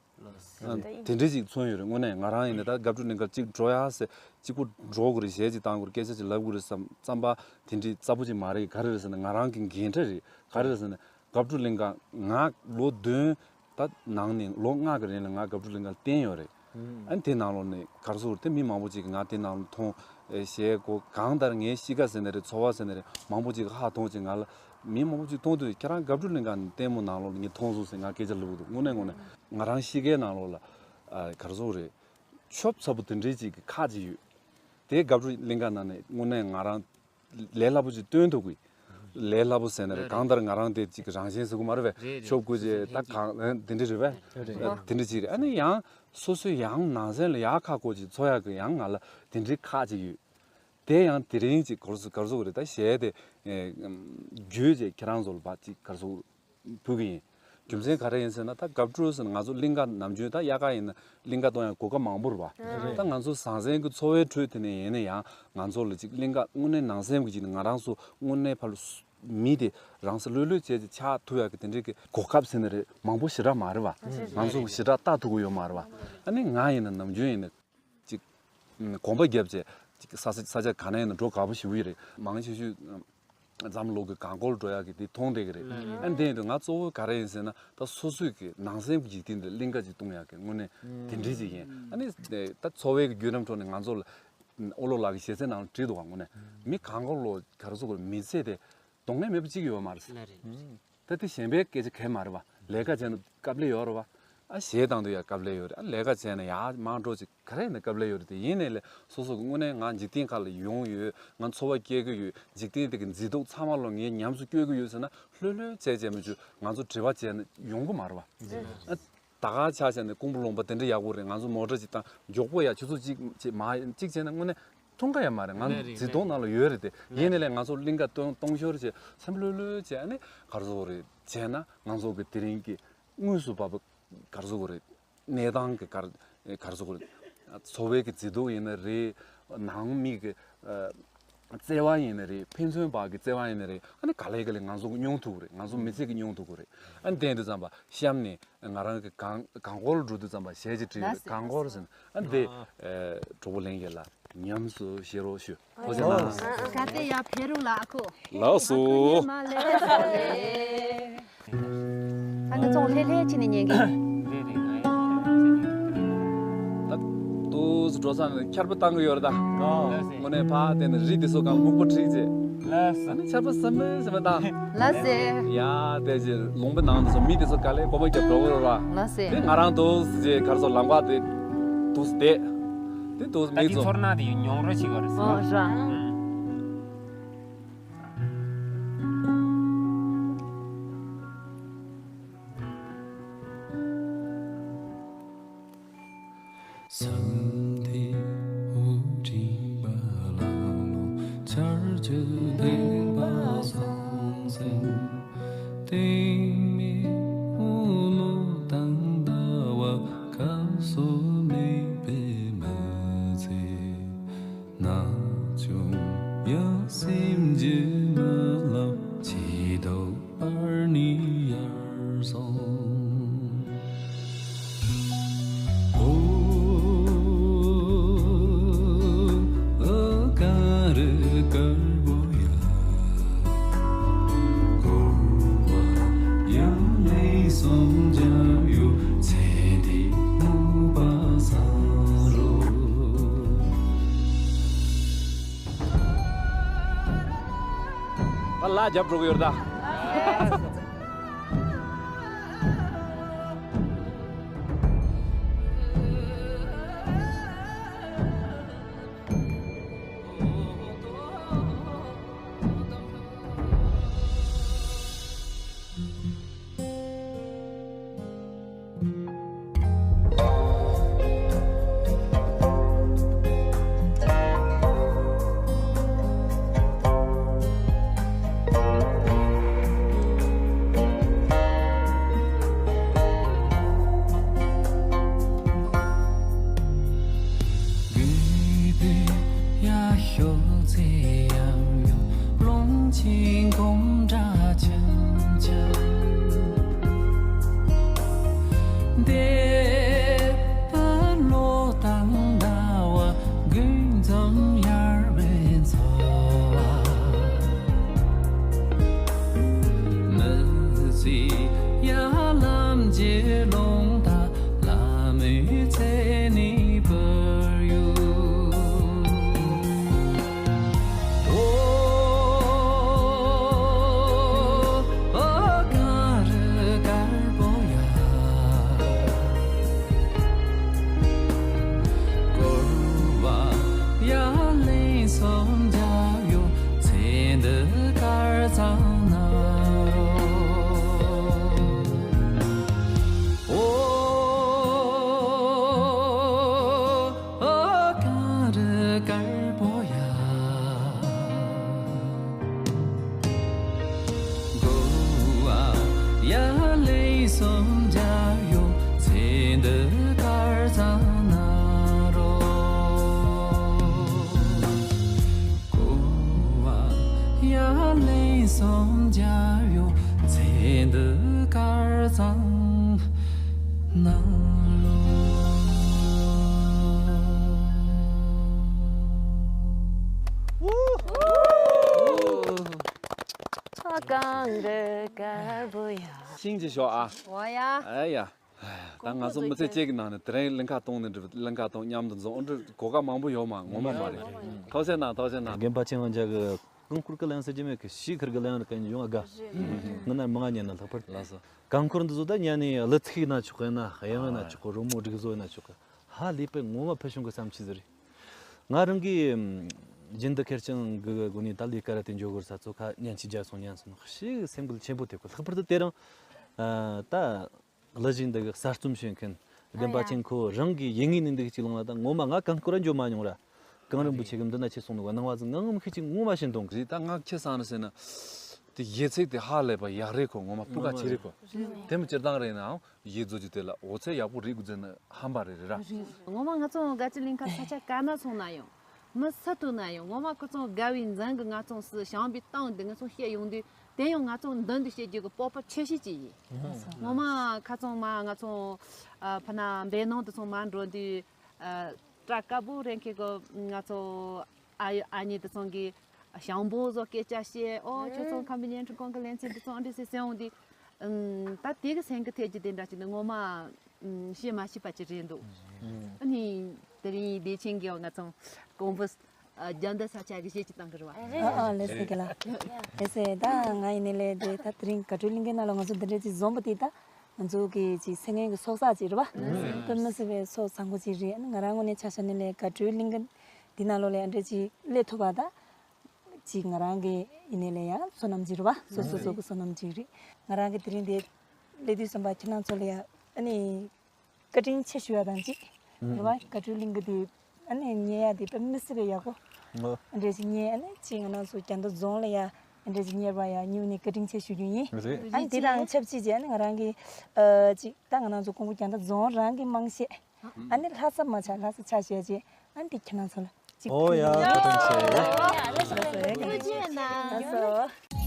དེ་འདྲའི་ཅིག་མཚོན་ཡོད་རེད། དངོས་གནས་ང་རང་ཡིན་ན་ད་དགའ་སྤྲོའི་གླིང་ག་ཅིག་འགྲོ་ཡ་ཟེར་གཅིག་པུ་འགྲོ་དགོས་རེད། གཞས་ཅིག་བཏང་དགོས་རེད། སྐད་ཆ་ཅིག་ལབ་དགོས་རེད་བསམ་བསམ་པ་དེ་འདྲའི་རྩ་པོ་ཅིག་མ་རེད། ག་རེ་རེད་ཟེར་ན་ང་རང་གི་འགན་འཁྲི་རེད། ག་རེ་རེད་ཟེར་ན་དགའ་སྤྲོའི་གླིང་ག་ང་ལོ་བདུན་ད་ནང་ནས་ལོ་ལྔ་གི་རིང་ལ་ང་དགའ་སྤྲོའི་གླིང་ག་བསྟེན་ཡོད་རེད། ཨ་ནི་དེ་ནང་ལོགས་ནས་གར་སོགས་དེ་མི་མང་པོ་ཅིག་གིས་ང་དེ་ནང་ལ་མཐོང་། ཨེ་གཞས་གོ་གང་ལྟར་ངའི་གཤིས་ཀ་ཟེར་ནི་རེད། འཚོ་བ་ཟེར་ནི་རེད། མང་པོ་ཅིག་ཧ་མཐོང་ཅིག་ང་ལ་མི་མང་པོ་ཅིག་མཐོང་དུས་ཁྱེད་རང་དགའ་སྤྲོའི་གླིང་ག་ནས་ལྟད་མོ་ནང་ལོགས་ནས་ངས་མཐོང་སོང་ཟེར་ང་སྐད་ཆ་ལབ་ཀྱི་འདུག་དངོས་གནས་དངོས་གནས་ང་རང་གཤིས་ཀའི་ནང་ལོགས་ལ་ཨ་གར་སོགས་རེད། ཆོབ་ཚ་པོ་དེ་འདྲའི་ཅིག་གི་ཁ་ཅིག་ཡོད། དེ་དགའ་སྤྲོའི་གླིང་ག་ནང་ནས་དངོས་གནས་ང་རང་ལས་སླ་པོ་ཅིག་སྟོན་ཐུབ་གི། ལས་སླ་པོ་ཟེར་ན་རེད། རེད། གང་ལྟར་ང་རང་དེ་ཅིག་རང་བཞིན་ཟེར་གི་མ་རེད་པས། རེད་རེད། ཆོབ་དགོས་ཅེས་ད་གང་དེ་འདྲ་རེད་པས། རེད། དེ་འདྲ་ཅིག་རེད། ཨ་ནི་ཡང་སོ་སོའི་ཡང་ནང་སེམས་ལ་ཡག་ཁ་སྐོར་ཅིག་འཚོ་ཡག་གི་ཡང་ང་ལ་དེ་འདྲའི་ཁག་ཅིག་ཡོད། དེ་ཡང་དེ་རིང་ཅིག་གར་སོགས་གར་སོགས་རེད། ད་གཞས་དེ་བརྒྱུད་ཅེས་ཁྱེད་རང་ཚོ་ལ་བ་ཅིག་གར་སོགས་ཕུལ་གི་ཡིན། རྒྱུ་མཚན་ག་རེ་ཡིན་ཟེར་ན་ད་དགའ་སྤྲོ་ཟེར་ན་ང་ཚོ་གླིང་ག་ནམ་རྒྱུན་ད་དབྱར་ཁ་ཡིན་ན་གླིང་ག་གཏོང་ཡང་གོ་སྐབས་མང་པོ་རེད་པ། རེད། ད་ང་ཚོ་ཟང་ཟིང་གི་འཚོ་བའི་ཁྲོད་དེ་ནས་ཡིན་ན་ཡང་ང་ཚོ་ལ་ཅིག་གླིང་ག་དངོས་གནས་ནང་སེམས་ཀྱི་ཅིག་ནས་ང་རང་ཚོ་དངོས་གནས་ཕར་ལ་སུ་མི་དེ་རང་ས་ལྷོད་ལྷོད་བྱས་ཅིག་ཆགས་ཐུབ་ཡག་གི་དེ་འདྲའི་གི་གོ་སྐབས་ཟེར་ན་རེད། མང་པོ་ཞེ་དྲག་མ་རེད་པ། ང་ཚོ་ཞེ་དྲག་ལྟ་ཐུབ་ཀྱི་ཡོད་མ་རེད་པ། ཨ་ནི་ང་ཡིན་ན་ནམ་རྒྱུན་ཡིན་ན་ཅིག་གོམ་པ་བརྒྱབ་བྱས་ཅིག་ས་ས་ས་ཆ་ག་ནས་ཡིན་ན་འགྲོ་དགའ་པོ་ཞེ་པོ་ཡོད་རེད། མང་ཆེ་ཤོས་འཛམ་གླིང་གི་གངས་སྐོར་འགྲོ་ཡག་གི་དེ་མཐོང་བསྡད་ཀྱི་རེད། ཨ་ནི་དེ་ཡིན་དུས་ང་གཙོ་བོ་ག་རེ་ཡིན་ཟེར་ན་ད་སོ་སོའི་གི་ནང་སེམས་ཀྱི་འཇིག་རྟེན་དེ་གླིང་ག་ཅིག་གཏོང་ཡག་གི་དངོས་གནས་དེ་འདྲའི་ཅིག་ཡིན། ཨ་ནི་ད་འཚོ་བའི་གི་བརྒྱུད་རིམ་ཁྲོད་ནས་ང་ཚོ་ལ་ཨོ་ལོ་ལགས་ཀྱི་ཞལ་ཚད་ནང་ལ་བྲིས་འདུག་ག་དངོས་གནས་མི་གང་ག་ལོ་ག་རེ་ཟེར་དགོས་རེད། མི་ཚེ་དེ་ གདོང་ལེན་མེད་པ་གཅིག་ཡོད་མ་རེད། ལགས་རེད། ད་དེ་གཞན་པའི་སྐད་ཆ་གལ་མ་རེད་བ། ལས་ཀ་བྱས་ན་དཀའ་ལས་ཡོད་རེད་བ། ཨ་གཞས་བཏང་དུས་ཡང་དཀའ་ལས་ཡོད་རེད། ཨ་ལས་ཀ་བྱས་ན་ཡང་མང་འགྲོ་ཅིག་ག་རེ་ཡིན་ན་དཀའ་ལས་ཡོད་རེད། དེ་ཡིན་ནའི་ལས་སོ་སོ་གི་དངོས་གནས་ང་འཇིག་རྟེན་ཁག་ལ་ཡོང་ཡོད། ང་འཚོ་བ་སྐྱེལ་གི་ཡོད། འཇིག་རྟེན་དེ་གི་མཛེས་སྡུག་ཚང་མ་ལོ་ངས་ཉམས་སུ་སྐྱོར་གི་ཡོད་ཟེར་ན། ལྷོད་ལྷོད་བྱས་བྱས་མི་ཆུ་ང་ཚོ་དྲི་བ་བྱས་ན་ཡོང་གི་མ་རེད་བ། ཨ་ད་ག་ཆ་བྱས་ནས་ཀོང་པོ་ལུང་པ་དེ་འདྲ་ཡག་པོ་རེད། ང་ཚོ་མོ་ཊ་ཅིག་བཏང་མགྱོགས་པོ་ཡ་ཆུ་ཚོད་གཅིག་ཅིག་མ་གཅིག་བྱས་ན་དངོས་གནས་འཐུང་ག་ཡ་མ་རེད། ང་ཚོ་ལགས་རེད། འཛིན་སྟོང་ནང་ལ་ཡོད་རེད་དེ། ཡིན་ནའི་ལས་ང་ཚོ་གླིང་ག་སྟོང་སྟོང་ཤོར་བྱས་སེམས་ལྷོད་ལྷོད་བྱས། ཨ་ནི་ག་རེ་ཟེར་དགོས་རེད། བྱས་ན་ང་ཚོ་གི་དེ་རིང་གི་དངོས་སུ་བབ་པ་ག་རེ་ཟེར་དགོས་རེད། གནས་སྟངས་ཀྱི་གར་གར་སོགས་རེད། འཚོ་བའི་གི་མཛེས་སྡུག་ཡིན་ན་རེད། ནང་མི་གི་ཨ་བརྩེ་བ་ཡིན་ན་རེད། ཕན་ཚུན་བར་གྱི་བརྩེ་བ་ཡིན་ན་རེད། ཨ་ནི་ག་ལེ་ག་ལེ་ང་ཚོ་གི་མྱོང་ཐུབ་ཀྱི་རེད། ང་ཚོ་མི་ཚེ་གི་མྱོང་ཐུབ་ཀྱི་རེད། ཨ་ནི་དེ་འདྲ་ཙམ་པ་གཤམ་ནས་ང་རང་གི་གངས་གངས་སྐོར་འགྲོ་དུས་ཙམ་པ་གཞས་ཅིག་བྲིས་ཡོད། ལགས་སོ། གངས་སྐོར་ཟེར་ན། ཨ་ནི་དེ་ཨ་གྲོགས་པོ་ལྷན་རྒྱས་ལ་ཉམས་སུ་བཞེས་རོགས་ཞུ། ཐུགས་རྗེ་གནང་། ཨ་ཨ་ག་དེ་ཡ་ཕེ་རུ་ལ་ཨ་ཁུ། ལགས་སོ། ཨ་ནི་ཙོང་ལྷེ་ལྷེ་ཅི་ནས་ཉན་གི། རེད་རེད། ང་ཡང་ད་དུས་འགྲོ་ས་ནས་ཁྱར་པ་བཏང་གི་ཡོད་རེད་ད། ཨོ། དངོས་གནས་ཕ་དེ་ནས་རི་དེ་ཚོ་གང་སྨུག་པ་བྲིས་རྗེས། ལགས་སོ། ཨ་ནི་ཆར་པ་ཟ་མེད་ཟ་མེད་བཏང་། ལགས་སེ། ཡ་དེ་རྗེས་ལུང་པའི་ནང་དུ་སོང་། མི་དེ་ཚོ་ག་ལེ་གོམ་པ་རྒྱབ་འགྲོ་གི་རེད་བ། ལགས་སེ། དེ་ང་རང་དུས་རྗེས་གར་སོ་ལམ་ཁ་དེ་དུས་བསྡད། དེ་དུས་མི་ད་དེ་ཚོ་ཚོར་སྣང་དེ་མྱོང་རོལ་བྱེད་དགོས་རེད་ཟེར་བ། ཨོ་ར། ཨུམ། སེམས་དེ་འུར་འདྲེན་པ་ལ་ལོ། ཆར་ཆུ་ལེན་པ་སང་སེམས། སྟེང་མའི་འོ་ལོ་དང་ཟླ་བ། ཁ་སོ་མེད་པའི་མི་ཚེ། ན་ཆུང་ཡང་སེམས་ཀྱི་རྨི་ལམ། ཆེ་མཐོ་བར་ནས་ཡར་སོང་། ཨོ། ཨ་ཀ་རི་དཀར་པོ་ཡ། འཁོར་བ་ཡང་ལེན་སོང་ཇ་ཡོ། ཚེ་འདི་སྨུག་པ་ཟ་རོ། ད་ལ་རྒྱབ་འགྲོ་གི་ཡོད་ད། གུས་པས་ཡར་ཤོག་ཚེ་ཡང་ཡང་། རླུང་ཆེན་གོམ་སྒྲ་ཆུང་ཆུང་། འདས་པའི་ལོ་དང་ཟླ་བ། དགུན་འཛོམས་དབྱར་བའི་འཚོ་བ། མི་ཚེ་ཡར་ལམ་གྱི་རླུང་རྟ། ལམ་མེ་ཚེ་ནི་བུར་ཡུག་ཨོ། ཨ་ཀ་རི་དཀར་པོ་ཡ། འཁོར་བ་ཡ་ལེན་སོང་ཇ་ཡོ། ཚེ་འདི་དཀར་གཙང་ན་རོ། ཨོ། ཨ་ཀ་རི་དཀར་པོ་ཡ། འཁོར་བ་ཡ་ལེན་སོང་ཇ་ཡོ། ཚེ་འདི་དཀར་གཙང་ན་རོ། འཁོར་བ་ཡ་ལེན་སོང་ཇ་ཡོ། ཚེ་འདི་དཀར་གཙང་ན་རོ། ཨ་ཀ་རི་དཀར་པོ་ཡ། ཤིང་གཅིག་ཞོག་ཨ། འོ་ཡ། ཨ་ཡ། ད་ང་ཚོ་མི་ཚེ་གཅིག་གི་ནང་ནས་དེ་རིང་གླིང་ག་སྟོང་ནས་འགྲིག་གླིང་ག་སྟོང་མཉམ་དུ་འཛོམས། འོ་འདྲ་གོ་སྐབས་མང་པོ་ཡོད་མ་ངོ་མ་མ་རེད། ཐུགས་རྗེ་གནང་། ཐུགས་རྗེ་གནང་། རྒན་པ་ཆེན་ལ་འཇག་གི། རྐང་འཁོར་གི་ལན་ཟེར་གྱི་མེད་གི། ཤི་ཁར་གི་ལན་ར་གན་ཡོང་ཨ་ག་ང་ན་མང་ཉན་ན་ལྷག་པར། ལགས་སོ། རྐང་འཁོར་འདི་ཚོ་ད་ཉན་ནས་གླུ་ཚིག་ཡིན་ན་ཆོག་གི། ཡིན་ན་དབྱངས་ཡིན་ན་ཆོག་གི། རོལ་མོ་སྒྲིག་བཟོ་ཡིན་ན་ཆོག་གི། ཧ་ལས་པའི་ངོ་མ་ཕུལ་བྱུང་གི་བསམ་འཆར་ཟིག་རེད། ང་རང་གིས་རྒྱུན་དུ་ཁེར་རྐྱང་གི་སྒོ་ནས་ད་ལས་ཀ་ར་དེ་འཇོག་དགོས་ས་ཚོ་ཁ་ཉན་ཆི་རྒྱ་སོང་ཉན་སོང་ཞེས་སེམས་འགུལ་ཆེན་པོ་ཐེབས་གི། ལྷག་པར་དུ་དེ་རིང་ད་གླུ་གཞས་འདི་གི་གསར་རྩོམ་བྱེད་མཁན་བདེན་པ་ཅན་ཁོ་རང་གི་ཡིད་ངོས་ནས་འདི་གི་ཅིག་ལངས་ལ། ད་ངོ་མ་ང་རྐང་འཁོར་ར་འགྱོ་མ་མྱོང་ར། གངས་རིན་པོ་ཆེ་གི་འདི་ན་ཆི་སོང་ནུག་ག་སྣང་བ་ཟིག་ངང་ངམ་ཤེས་ཀྱི་ངོ་མ་ཤེས་འདུག་གི། ད་ང་ཁྱེད་སང་རེ་ཟེར་ན། དེ་གཞས་ཚིག་དེ་ཧ་ལས་པ་ཡག་རེད་ཁོ། ངོ་མ་སྤུས་ཀ་ཆེ་རེད་ཁོ། དེ་མི་སྤྱིར་བཏང་རེད་ནའང་གཞས་བཟོ་རྒྱུ་དེ་ལ་འོ་ཚད་ཡག་པོ་རིག་དགོས་ཟེར་ན་ཧམ་པ་རེད་རེད་ར། ངོ་མ་ང་ཚོ་དགའ་སྤྲོའི་གླིང་ཁ་ས་ཆ་ག་ན་སོང་ན་ཡང་། མི་སུ་ཐུག་ན་ཡང་ངོ་མ་ཁོ་ཚོ་དགའ་བའི་འཛིན་གི་ང་ཚོ་སུ་བྱམས་པའི་སྟེང་དུ་ང་ཚོ་བཤད་ཡོང་དུས། དེ་ཡང་ང་ཚོ་མདུན་དུ་བཤད་རྒྱུ་གི་སྤོབས་པ་ཆེ་ཤོས་ཅིག་ཡིན། ངོ་མ་ཁ་ཚང་མ་ང་ཚོ་ཨ་ཕ་ན་འབད་ནང་དུ་ཚང་མ་འགྲོ་དུས། ཨ་སྐྲ་དཀར་པོ་རེད་མཁན་གི་ང་ཚོ་ཨ་ཨ་ནེ་དུ་ཚང་གི་ཞང་པོ་ཚོ་སྐད་ཆ་བཤད། ཨོ་ཁྱོད་ཚོ་ཁམས་པའི་བརྙན་འཕྲིན་ཁང་གི་ལེ་ཚན་དུ་ཚང་འདྲི་སེ་སེ་འོང་དུས། ཨམ་ད་དེ་གི་སེམས་ཀྱི་ཐད་ཀྱི་དེ་འདྲ་ཅིག་ནི་ངོ་མ་ཨམ་བཤད་མ་ཤེས་པ་ཅིག་རེད་འདུག་ཨ་ནི་དེ་རིང་བདེ་ཆེན་གྱིས་ང་ཚོ་ཀོང་པོ་ཨ་རྒྱ་མདའ་ས་ཆ་གི་གཞས་ཅིག་བཏང་གི་རེད་བ། ཨ་ཨ་ལགས་སོ་རྒན་ལགས། ལགས་སོ། ད་ང་ཡིན་ནའི་ལས་དེ་ད་དེ་རིང་དགའ་སྤྲོའི་གླིང་གའི་ནང་ལ་ང་ཚོ་འདི་འདྲ་ཅིག་འཛོམས་པ་དེ་ད་ང་ཚོ་གི་ཅིག་སེམས་ངན་གི་ཚོགས་བསགས་ཅིག་རེད་བ། དཔེ་མི་སྲིད་པའི་ཚོགས་བཟང་པོ་ཅིག་རེད། ང་རང་ངོས་ནས་ཆ་བཞག་ནའི་ལས་དགའ་སྤྲོའི་གླིང་ག་འདི་ནང་ལོགས་ལ་འདི་འདྲ་ཅིག་སླེབས་ཐུབ་པ་ད། ཅིག་ང་རང་གི་ཡིན་ནའི་ལས་ཡ་བསོད་ནམས་ཅིག་རེད་བ། སོ་སོ་སོ་གི་བསོད་ནམས་ཅིག་རེད། ང་རང་གི་དེ་རིང་འདི་སླེབས་དུས་ཙམ་པ་ཁྱེད་རང་ཚོ་ལ་ཡ་ཨ་ནི་བཀའ་དྲིན་ཆེ་ཞུ་ཡ་དང་ཅིག་རེད་བ། དགའ་སྤྲོའི་གླིང་ག་དེ་ཨ་ནི་ཉལ་ཡ་དེ་དཔེ་མི་སྲིད་པའི་ཡག་པོ། འདྲ་ཅིག་ཉལ། ཨ་ནི་ཅིག་ང་རང་ཚོ་རྒྱ་མདའ་རྫོང་ལ་ཡ་འདྲ་ཅིག་ཉལ་བ་ཡ་སྙིང་ནས་བཀའ་དྲིན་ཆེ་ཞུ་རྒྱུ་ཡིན། ཨ་ནི་དེ་དང་ཆབས་ཅིག་ཅིག་ཨ་ནི་ང་རང་གི་ཨ་ཅིག་ད་ང་རང་ཚོ་ཀོང་པོ་རྒྱ་མདའ་རྫོང་རང་གི་དམངས་གཞས། ཨ་ནི་ལྷ་ས་མ་ཆགས་ལྷ་ས་ཆ་བཞག་ཅིག་ཨ་ནི་དེ་ཁྱེད་རང་ཚོ་ལ་ཅིག་ཨོ་ཡ་བཀའ་དྲིན་ཆེ། ལགས་སོ་ལགས་སོ།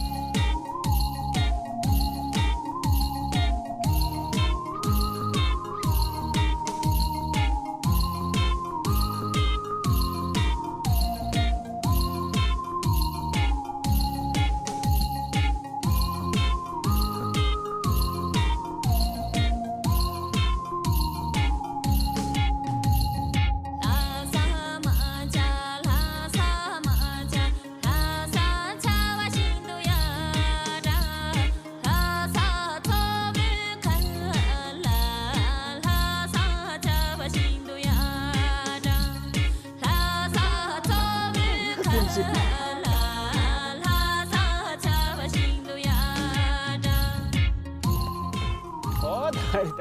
ཨོ་ད་ད།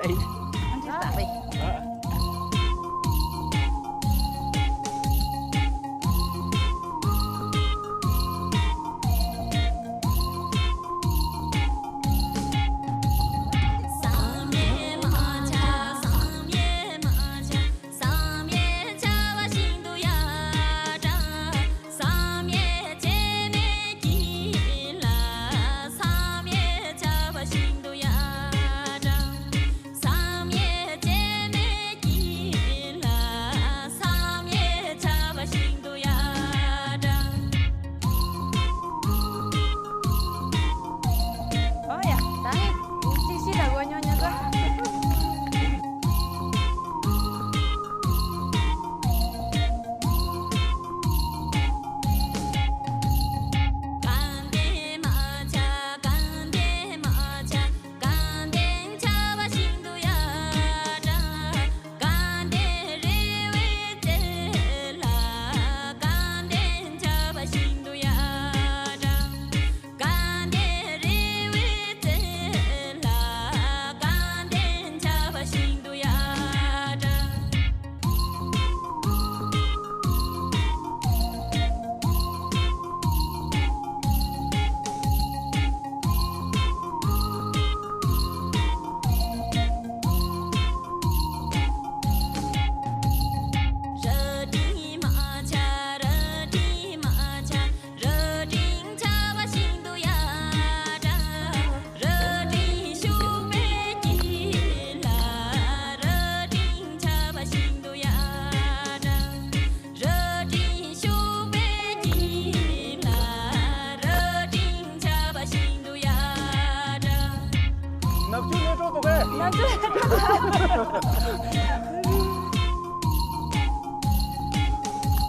ནག་ཆུ་ནས་འགྲོ་འདུག་གས།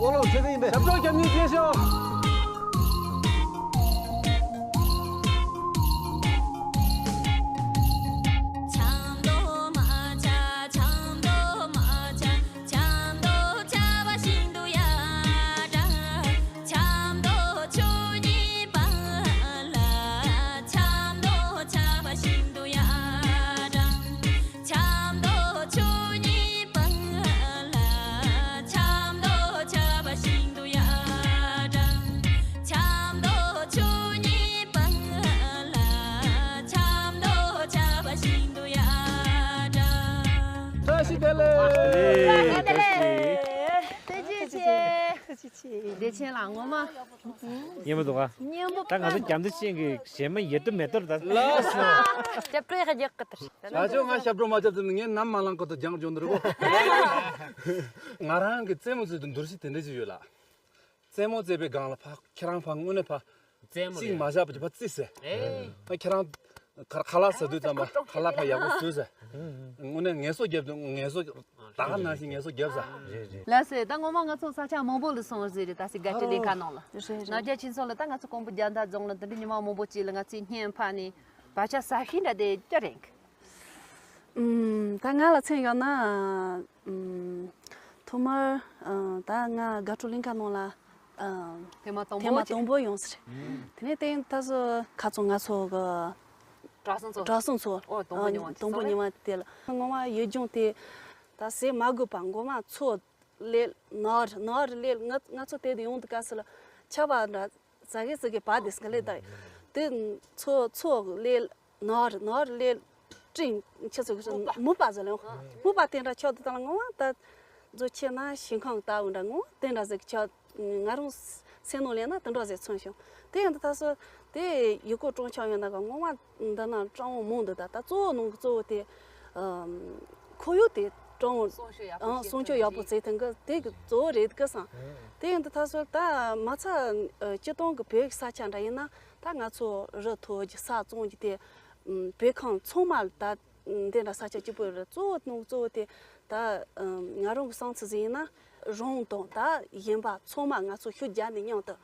ཨོ་ལོ་ཆེ་ནི་ཡིན་པས། ཞབས་བྲོ་རྒྱབ་ནི་བརྗེད་ཤོག་བཀྲ་ཤིས་བདེ་ལེགས། བཀྲ་ཤིས་བདེ་ལེགས། བཀྲ་ཤིས་བདེ་ལེགས། བདེ་ཆེན་ལགས། ངོ་མ་སྙན་པོ་འདུག་ག། སྙན་པོ། ད་ང་ཚོ་རྒྱ་མཚོ་ཆེན་གྱི་གཞས་མ་ཡེ་དུ་མེ་ཏོར་ད། ལགས་སོ། རྒྱབ་སྐྱོར་ཡག་གི་ད། ད་ཅོ་ང་ཞབས་བྲོ་མ་རྒྱབ་ཙམ་ངས་ནམ་མ་ལངས་གོ་ད་རྒྱང་རྒྱོང་འདུག་གོ། ང་རང་གི་རྩེད་མོ་རྩེ་དུས་འདུར་ཤི་དེ་འདྲ་ཅིག་ཡོད་ལ། རྩེད་མོ་རྩེ་བའི་སྒང་ལ་ཕ་ཁྱེད་རང་ཕ་དངོས་གནས་ཕ། རྩེད་མོ་རྩིས་མ་བཞག་པ་ཅིག་ཕ་རྩིས་ཟེར། ཨེ། ཕ་ཁྱེད་རང་ཁ་ཁ་ལག་ཟ་དུས་ཙམ་པ་ཁ་ལག་ཕ་ཡག་པོ་བཟོས་ཟེར། དངོས་གནས་ངལ་གསོ་རྒྱབ་དུས་ངལ་གསོ་ད་ག་ནང་བཞིན་ངལ་གསོ་རྒྱབ་ཟེར། རེད་རེད། ལགས་སེ། ད་ངོ་མ་ང་ཚོ་ས་ཆ་མང་པོ་ལ་སོང་ཟེར་རེད། ད་སེ་དགའ་སྤྲོ་ལྷན་ཁང་ནང་ལ། རེད་རེད། ནག་རྒྱ་ཁྱིམ་ཚང་ལ་ད་ང་ཚོ་ཀོང་པོ་རྒྱལ་ཟླ་རྫོང་ལ་འདི་འདྲ་ཉི་མ་མང་པོ་ཅིག་ལ་ང་ཚོའི་བརྙན་ཕབ་ནས་བར་ཆད་ཟ་ཤེས་འདྲ་དེ་སྐྱ་རེད། ཨུམ། ད་ང་ལ་མཚོན་ཡོང་ན། ཨུམ། ཐོག་མར། ཨ། ད་ང་དགའ་སྤྲོ་གླིང་ཁ་ནང་ལ། ཨ། ཐེངས་མ་དང་པོ་ཐེངས་མ་དང་པོ་ཡོང་ས་རེད། དེ་ནས་དེ་ད་སོ་ཁ་ཚོ་ང་ཚོ་གི་གྲྭ་ཚང་ཚོ། གྲྭ་ཚང་ཚོ། ཨོ། དང་པོ་ཉི་མ་དེ་དང་པོ་ཚོ་ཉི་མ་དེ་ལ་ངོ་མ་ཡུལ་ལྗོངས་དེ་ད་ཟས་མ་དགོས་པ་མགོ་མ་ཚོ་ལས་ནར་ནར་ལས་ང་ང་ཚོ་དེ་དུ་ཡོང་དུས་སྐབས་སུ་ལ་ཆར་པ་འདྲ། ཟ་གི་ཟ་གི་བ་དེ་སྐ་ལེ་ད། དེ་ཚོ་ཚོ་ལེ་ནར་ནར་ལེ་ཀྲིང་ཆེ་ཚོ་གི་མུ་པ་ཟ་ལེ། མུ་པ་དེ་འདྲ་ཆགས་དུ་དང་ངོ་ད་ཛོ་ཆེ་ན་ཤིང་ཁང་ལྟ་བུ་འདྲ་ངོ་དེ་འདྲ་ཟ་གི་ཆགས། ང་རང་སེམས་ནང་ལེན་ན་དེ་འདྲ་ཟེ་མཚོན་བྱུང་། དེ་ཡང་དུ་ད་སོ་དེ་ཡུལ་སྐོར་སྤྲང་ཆགས་ཡོད་ན་ག་ངོ་མ་འདི་ན་སྤྲང་བོ་མང་འདུག་ད་ད་གཙོ་བོ་ནང་གི་གཙོ་བོ་དེ། ཁོར་ཡུག་དེ་ཀྲང་སྲུང་སྐྱོབ་ཡག་པོ་ཨང་། བྱེད་སྲུང་སྐྱོབ་ཡག་པོ་བྱེད་ཐུབ་མཁན་དེ་གི་གཙོ་བོ་རེད་གི་བསམ། དེ་ཡིན་དུས་ད་སོ་ད་མ་ཚད་སྤྱི་བཏང་གི་བོད་ཀྱི་ས་ཆ་འདྲ་ཡིན་ན་ད་ང་ཚོ་རི་མཐོ་རྒྱུ་ས་གཙང་རྒྱུ་དེ་བོད་ཁམས་ཚང་མ་ད་འདི་འདྲ་ས་ཆ་གཅིག་པོ་རེད། གཙོ་བོ་ནང་གཙོ་བོ་དེ་ད་ང་རང་གི་བསམ་ཚུལ་ཟིག་ཡིན་ན་རང་དང་ད་གཞན་པ་ཚང་མ་ང་ཚོ་ཤུགས་རྒྱབ་ནས་མཉམ་དུ་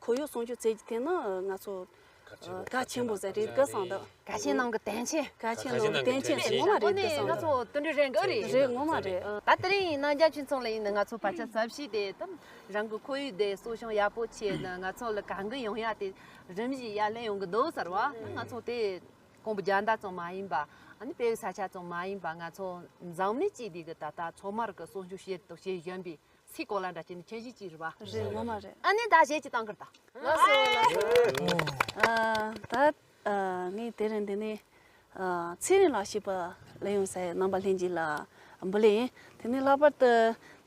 ཁོར་ཡུག་སྲུང་སྐྱོབ་བྱེད་རྒྱུ་དེ་ནི་ང་ཚོ། གལ་ཆེན་པོ་ཟེར་རེད་གི་བསམ་འདུག་གལ་ཆེན་ནང་གི་དོན་ཆེན། གལ་ཆེན་ནང་གི་དོན་ཆེན་ཟེར་ངོ་མ་རེད་གི་བསམ་འདུག་ང་ཚོ་དུད་འགྲོ་རེད་གི་རེད། རེད་ངོ་མ་རེད། ད་དེ་རིང་ནང་རྒྱ་ཁྱིམ་ཚང་ལ་ཡིན་ན་ང་ཚོ་བར་ཆད་ཟབ་ཞིག་དེ་དམ་རང་གི་ཁོར་ཡུག་དེ་གསོ་སྐྱོང་ཡག་པོ་བྱས་ན་ང་ཚོ་ལ་གང་གི་ཡོང་ཡ་དེ་རིམ་བཞིན་ཡར་ལེན་ཡོང་གི་འདུག་ཟེར་བ། ང་ཚོ་དེ་ཀོང་པོ་རྒྱ་མདའ་ཙམ་མ་ཡིན་པ་ཨ་ནི་བོད་ས་ཆ་ཙམ་མ་ཡིན་པ་ང་ཚོ་འཛམ་གླིང་སྤྱི་དེ་གི་ད་ལྟ་ཚང་མར་གི་གསོ་སྐྱོང་བྱེད་དུ་བྱེད་བཞིན་པའི། སི་ཀོ་ལ་འདྲ་བྱས་ནས་ཁྱེར་ཤིག་ཅིག་རེད་པ། རེད་ངོ་མ་རེད། ཨ་ནི་ད་གཞས་ཅིག་བཏང་གི་རེད་ད། ལགས་སོ་ལགས་སོ། ཨ། ད་ཨ། ངས་དེ་རིང་འདི་ནས་ཨ། ཚེ་རིང་ལགས་ཞེས་པ་ལས་ཡོང་སའི་རྣམ་པ་ལྷན་རྒྱས་ལ་འབུལ་ལེ་ཡིན། དེ་ནས་ལྷག་པར་དུ་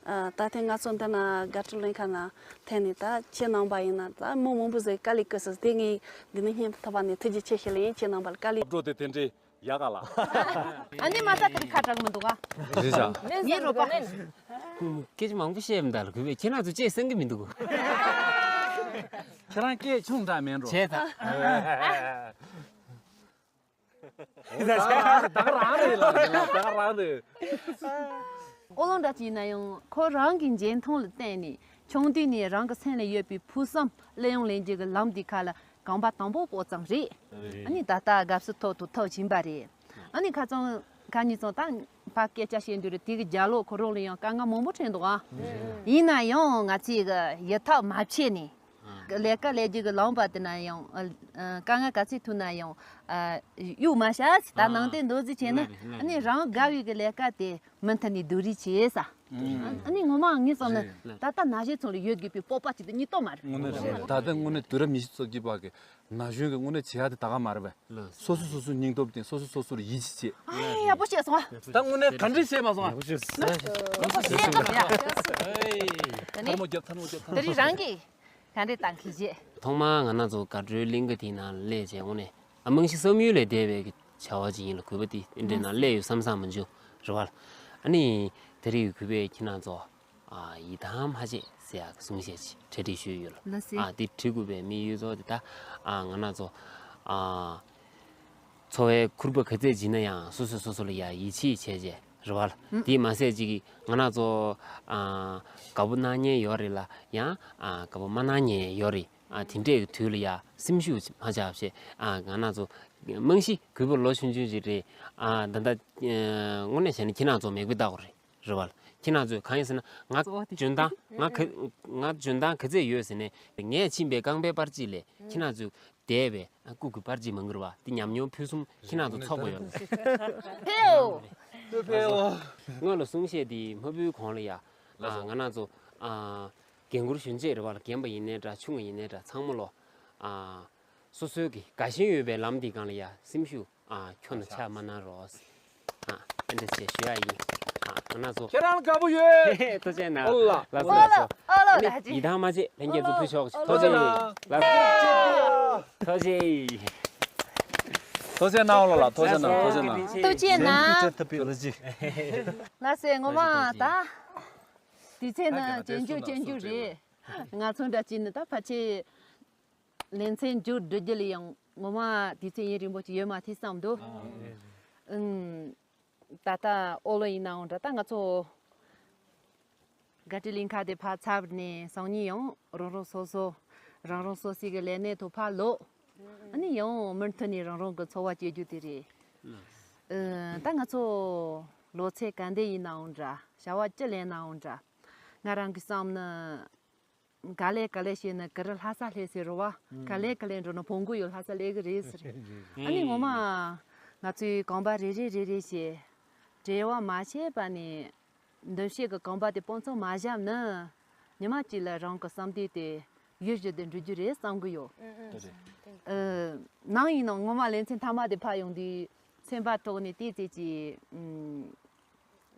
ཨ། ད་ཐེངས་ང་ཚོ་འདི་ན་དགའ་སྤྲོ་གླིང་ཁ་ན་ཐེངས་ནས་ད་ཁྱེད་རྣམ་པ་ཡིན་ན་ད་མི་མང་པོ་ཟིག་དཀའ་ལས་བསྐུལ་སོང་། དེ་ངས་འདི་ནས་སྙན་ཐོ་བ་ནས་ཐུགས་རྗེ་ཆེ་ཞུ་ལེ་ཡིན། ཁྱེད་རྣམ་པ་ལ་དཀའ་ལས། སྐྱབས་འགྲོ་དེ་དེ་འདྲའི། ཡག་ག་ལ། ཨ་ནི་མ་ས་ཁ་ཁ་གྲག་མི་འདུག་ག་རེད་ཤག་ངའི་རོགས་པ། སྐད་ཆ་མང་པོ་བཤད་མི་འདུག་ལ་གུས་པས་ཁྱེད་རང་ཚོ་ཅེས་གསན་གི་མི་འདུག་ཁྱེད་རང་སྐད་ཆུང་དྲགས་མེད་འགྲོ། བྱས་ད། ད་ག་རང་རེད་ལ་ད་ག་རང་རེད། ཨོ་ལོང་འདྲ་ཅིག་ཡིན་ན་ཡང་ཁོ་རང་གི་འཇོན་ཐང་ལ་བརྟེན་ནས་ཆུང་དུས་ནས་རང་གི་སེམས་ལ་ཡོད་པའི་ཕུགས་བསམ་གླེང་ཡོང་ལེན་རྒྱུ་གི་ལམ་འདི་ཁ་ལ། རྐང་པ་དང་པོ་སྤོ་ཙམ་རེད། རེད། ཨ་ནི་ད་ལྟ་དགའ་བསུ་ཐོག་ཏུ་ཐོབ་ཕྱིན་པ་རེད། ཨ་ནི་ཁ་ཚང་ཁ་ཉིན་ཚང་ད་ཕ་སྐད་ཆ་བཤད་འདུག་རེད། དེ་གི་རྒྱ་ལོ་ཁོ་རང་ལ་ཡང་དཀའ་ངལ་མང་པོ་འཕྲད་འདུག་ཨ། རེད། ཡིན་ན་ཡང་ང་ཚོས་གི་ཡིད་ཐག་མ་ཆད་ནས། ཨ། ལས་ཀ་ལས་རྒྱུ་གི་ལམ་པ་དེ་ན་ཡང་ཨ། དཀའ་ངལ་ག་ཚོད་ཐུག་ན་ཡང་ཨ། གཡུག་མ་བྱ་ཟེར། ད་ཨ། ནང་བསྟན་མདོ་རྩིས་བྱས་ན། ལགས་རེད། ཨ་ནི་རང་དགའ་བའི་གི་ལས་ཀ་དེ། མུ་མཐུད་ནས་སྡུག་རུས་བྱས་ས། ཨ་ནི་ངོ་མ་ངས་བསམ་ན་རེད། ད་ལྟ་ན་གཞོན་ཚོ་ལ་ཡོད་དགོས་པའི་སྤོབས་པ་ཅིག་དེ་གཉིས་གཏོང་མ་རེད། དངོས་གནས་རེད། ད་ལྟ་དངོས་གནས་དུས་རབས་ཉི་ཤུ་རྩ་གཅིག་པ་གི་ན་གཞོན་གི་དངོས་གནས་བྱེད་ཡག་དེ་ད་ག་མ་རེད་པས། ལགས། སོ་སོ་སོ་སོ་སྙིང་སྟོབས་ལྡན། སོ་སོ་སོ་སོར་ཡིད་ཆེས་བྱེད། ཨ་ཡག་པོ་བཤད་སོང་ཨ། ད་དངོས་གནས་ག་འདྲས་བཤད་མ་སོང་ཨ། ཡག་པོ་བཤད་སོང་། ཡག་པོ་བཤད་སོང་ཡ། ཐལ་མོ་རྒྱབ་ཐལ་མོ་རྒྱབ་ཐལ་མོ། དེ་རིང་རང་གིས་ག་འདྲས་བཏང་གི་བྱེད། ཐོག་མར་ང་རང་ཚོ་དགའ་སྤྲོའི་གླིང་ག་དེའི་ནང་སླེབས་བྱས་དངོས་གནས། ཨ། རྨང་གཞི་བསམ་ཡུལ་ལས་འདས་པའི་བྱ་བ་ཅིག་ཡིན་ལ་གུས་པ་དེ་འདི་འདྲའི་ནང་སླེབས་ཡོད་བསམ་བསམ་མ་བྱུང་རེད་བ་ལ། ཨ་ནི་དེ་རིང་གུས་པས་ཁྱེད་རང་ཚོ་ཨ། ཡི་དམ་མ་བྱེད་ཟེར་ཡག་གི་གསུང་བཤད་ཅིག་གྲ་སྒྲིག་ཞུས་ཡོད་ལ། ལགས་སེ། ཨ། དེ་འབྲི་དགོས་པའི་དམིགས་ཡུལ་ཚོ་དེ་ད་ཨ། ང་རང་ཚོ་ཨ། འཚོ་བའི་ཁུར་པོ་ག་ཚད་བརྗེད་ན་ཡང་སོ་སོས་སོ་སོ་ལ་ཡ་ཡིད་ཆེས་བྱས་བྱས་རེད་བ་ལ། ཨུ། དེས་མ་ཟད་ཅིག་ང་རང་ཚོ་ཨ། དགའ་པོ་གནང་མཁན་ཡོད་རེད་ལ་ཡང་ཨ། དགའ་པོ་མ་གནང་མཁན་ཡོད་རེད། ཨ། དེ་འདྲའི་དུས་ལ་ཡ་སེམས་ཤུགས་མ་ཆག་བྱས། ཨ། ང་རང་ཚོ་རྨང་གཞི་གུས་པ་ལོ་ཆུང་ཆུང་ཅིག་རེད། ཨ། ད་ལྟ་དངོས་གནས་བྱས་ན་ཁྱེད་རང་ཚོ་མེད་པའི་རྟགས་རེད། རེད་བ་ལ། ཁྱེད་རང་ཚོས་གང་ཡིན་ཟེར་ན་ང་འཇོན་ཐང་ང་ག་ང་འཇོན་ཐང་ག་ཚད་ཡོད་ཟེར་ནས་ངས་ཕྱིན་པའི་རྐང་པའི་པར་གཅིག་ལས་ཁྱེད་རང་ཚོས་འདས་པའི་སྐུ་གི་པར་གཅིག་མང་གི་རེད་བ། དེ་ཉམས་མྱོང་ཕུན་སུམ་ཁྱེད་རང་ཚོ་ཚོགས་པ་ཡོད། ཕེའོ། ཕེའོ། སྔོན་ལ་གསུང་བཤད་དེ་མ་ཕུལ་གོང་ལ་ཡ། ལགས་སོ། ང་རང་ཚོ་ཨ། རྒན་བཀུར་གཞོན་གཅེས་རེད་བ་ལ། རྒན་པ་ཡིན་ནའི་འདྲ་ཆུང་བ་ཡིན་ནའི་འདྲ་ཚང་མ་ལོ། ཨ། སོ་སོའི་གི་དགའ་ཞེན་ཡོད་པའི་ལམ་འདིའི་སྒང་ལ་ཡ་སེམས་ཤུགས་ཨ། འཁྱོག་ན་ཆག་མ་གནང་རོགས། ཨ། ཨ་འདྲ་བྱས་ཞུ་ཡ་ཡིན། ཨ་ང་ཚོ་ཁྱེད་རང་ལ་དགའ་པོ་ཡོད། ཐུགས་རྗེ་གནང་། ཨོ་ལ། ལགས་སོ་ལགས་སོ། ཨོ་ལ་ཨོ་ལ། ཡིད་ཐང་མ་ཆད་ལྷན་རྒྱས་ཚོ་ཕུལ་ཆོག་ཐུགས་རྗེ་གནང་། ལགས་སོ། ཐུགས་རྗེ། ཐུགས་རྗེ་གནང་ལ་ལ། ཐུགས་རྗེ་གནང་། ཐུགས་རྗེ་གནང་། ཐུགས་རྗེ་གནང་། ཐུགས་རྗེ་གནང་། ལགས་སེ་ངོ་མ་ད། དུས་ཚོད་ནི་ཇེ་མགྱོགས་ཇེ་མགྱོགས་རེད། ང་ཚོ་འདྲ་ཅིག་ནི་ད་ཕལ་ཆེར་ལེ་ཚན་མཇུག་སྒྲིལ་རྒྱུ་ལ་ཡང་ངོ་མ་དུས་ཚོད་ཡུན་རིང་པོ་ཅིག་ཡོད་མ་ཐུབ་བསམ་འདུག་ཨང་། ད་ལྟ་ཨོ་ལོ་ཡིན་ནའང་འདྲ། ད་ང་ཚོ་དགའ་སྤྲོའི་གླིང་ག་དེ་ཕར་ཚར་ནས་སང་ཉིན་ཡང་རང་རང་སོ་སོ་རང་རང་སོ་སོའི་གི་ལས་གནས་ཐོག་ཕར་ལོག་ཨ་ནི་ཡང་མུ་མཐུད་ནས་རང་རང་གི་འཚོ་བ་སྐྱེལ་རྒྱུ་དེ་རེད། ཨ་ད་ང་ཚོ་ལོ་ཚད་ག་འདྲ་ཡིན་ནའང་འདྲ། བྱ་བ་ཅི་ལས་ནའང་འདྲ། ང་རང་གི་བསམ་ན། ག་ལེ་ག་ལེ་བྱས་ན་གུ་རུ་ལྷ་ས་སླེབས་ཟེར་རོ་བ། ག་ལེ་ག་ལེ་འགྲོ་ན་བོང་གུ་ཡོད་ལྷ་ས་སླེབས་གི་རེད་ཟེར། ཨ་ནི་ངོ་མ་ང་ཚོའི་རྐང་པ་རེ་རེ་རེ་རེ་བྱས། བྲེལ་བ་མ་བྱས་པ་ནས་འདུམ་བྱེད་ཀྱི་རྐང་པ་དེ་སྤུ་ཚོགས་མ་བཞག་ན། ཉི་མ་གཅིག་ལ་རང་གི་བསམ་དོན་དེ་ཡུལ་བཞི་དུ་འགྲོ་རྒྱུ་རེད་བསམ་གི་ཡོད། ཨ་ནང་ཡིན་ནང་ངོ་མ་ལེ་ཚན་མཐའ་མ་དེ་ཕར་ཡོང་དུས་སེམས་པ་དོག་ནས་ཏོག་ཙམ་ཅིག་ཨ།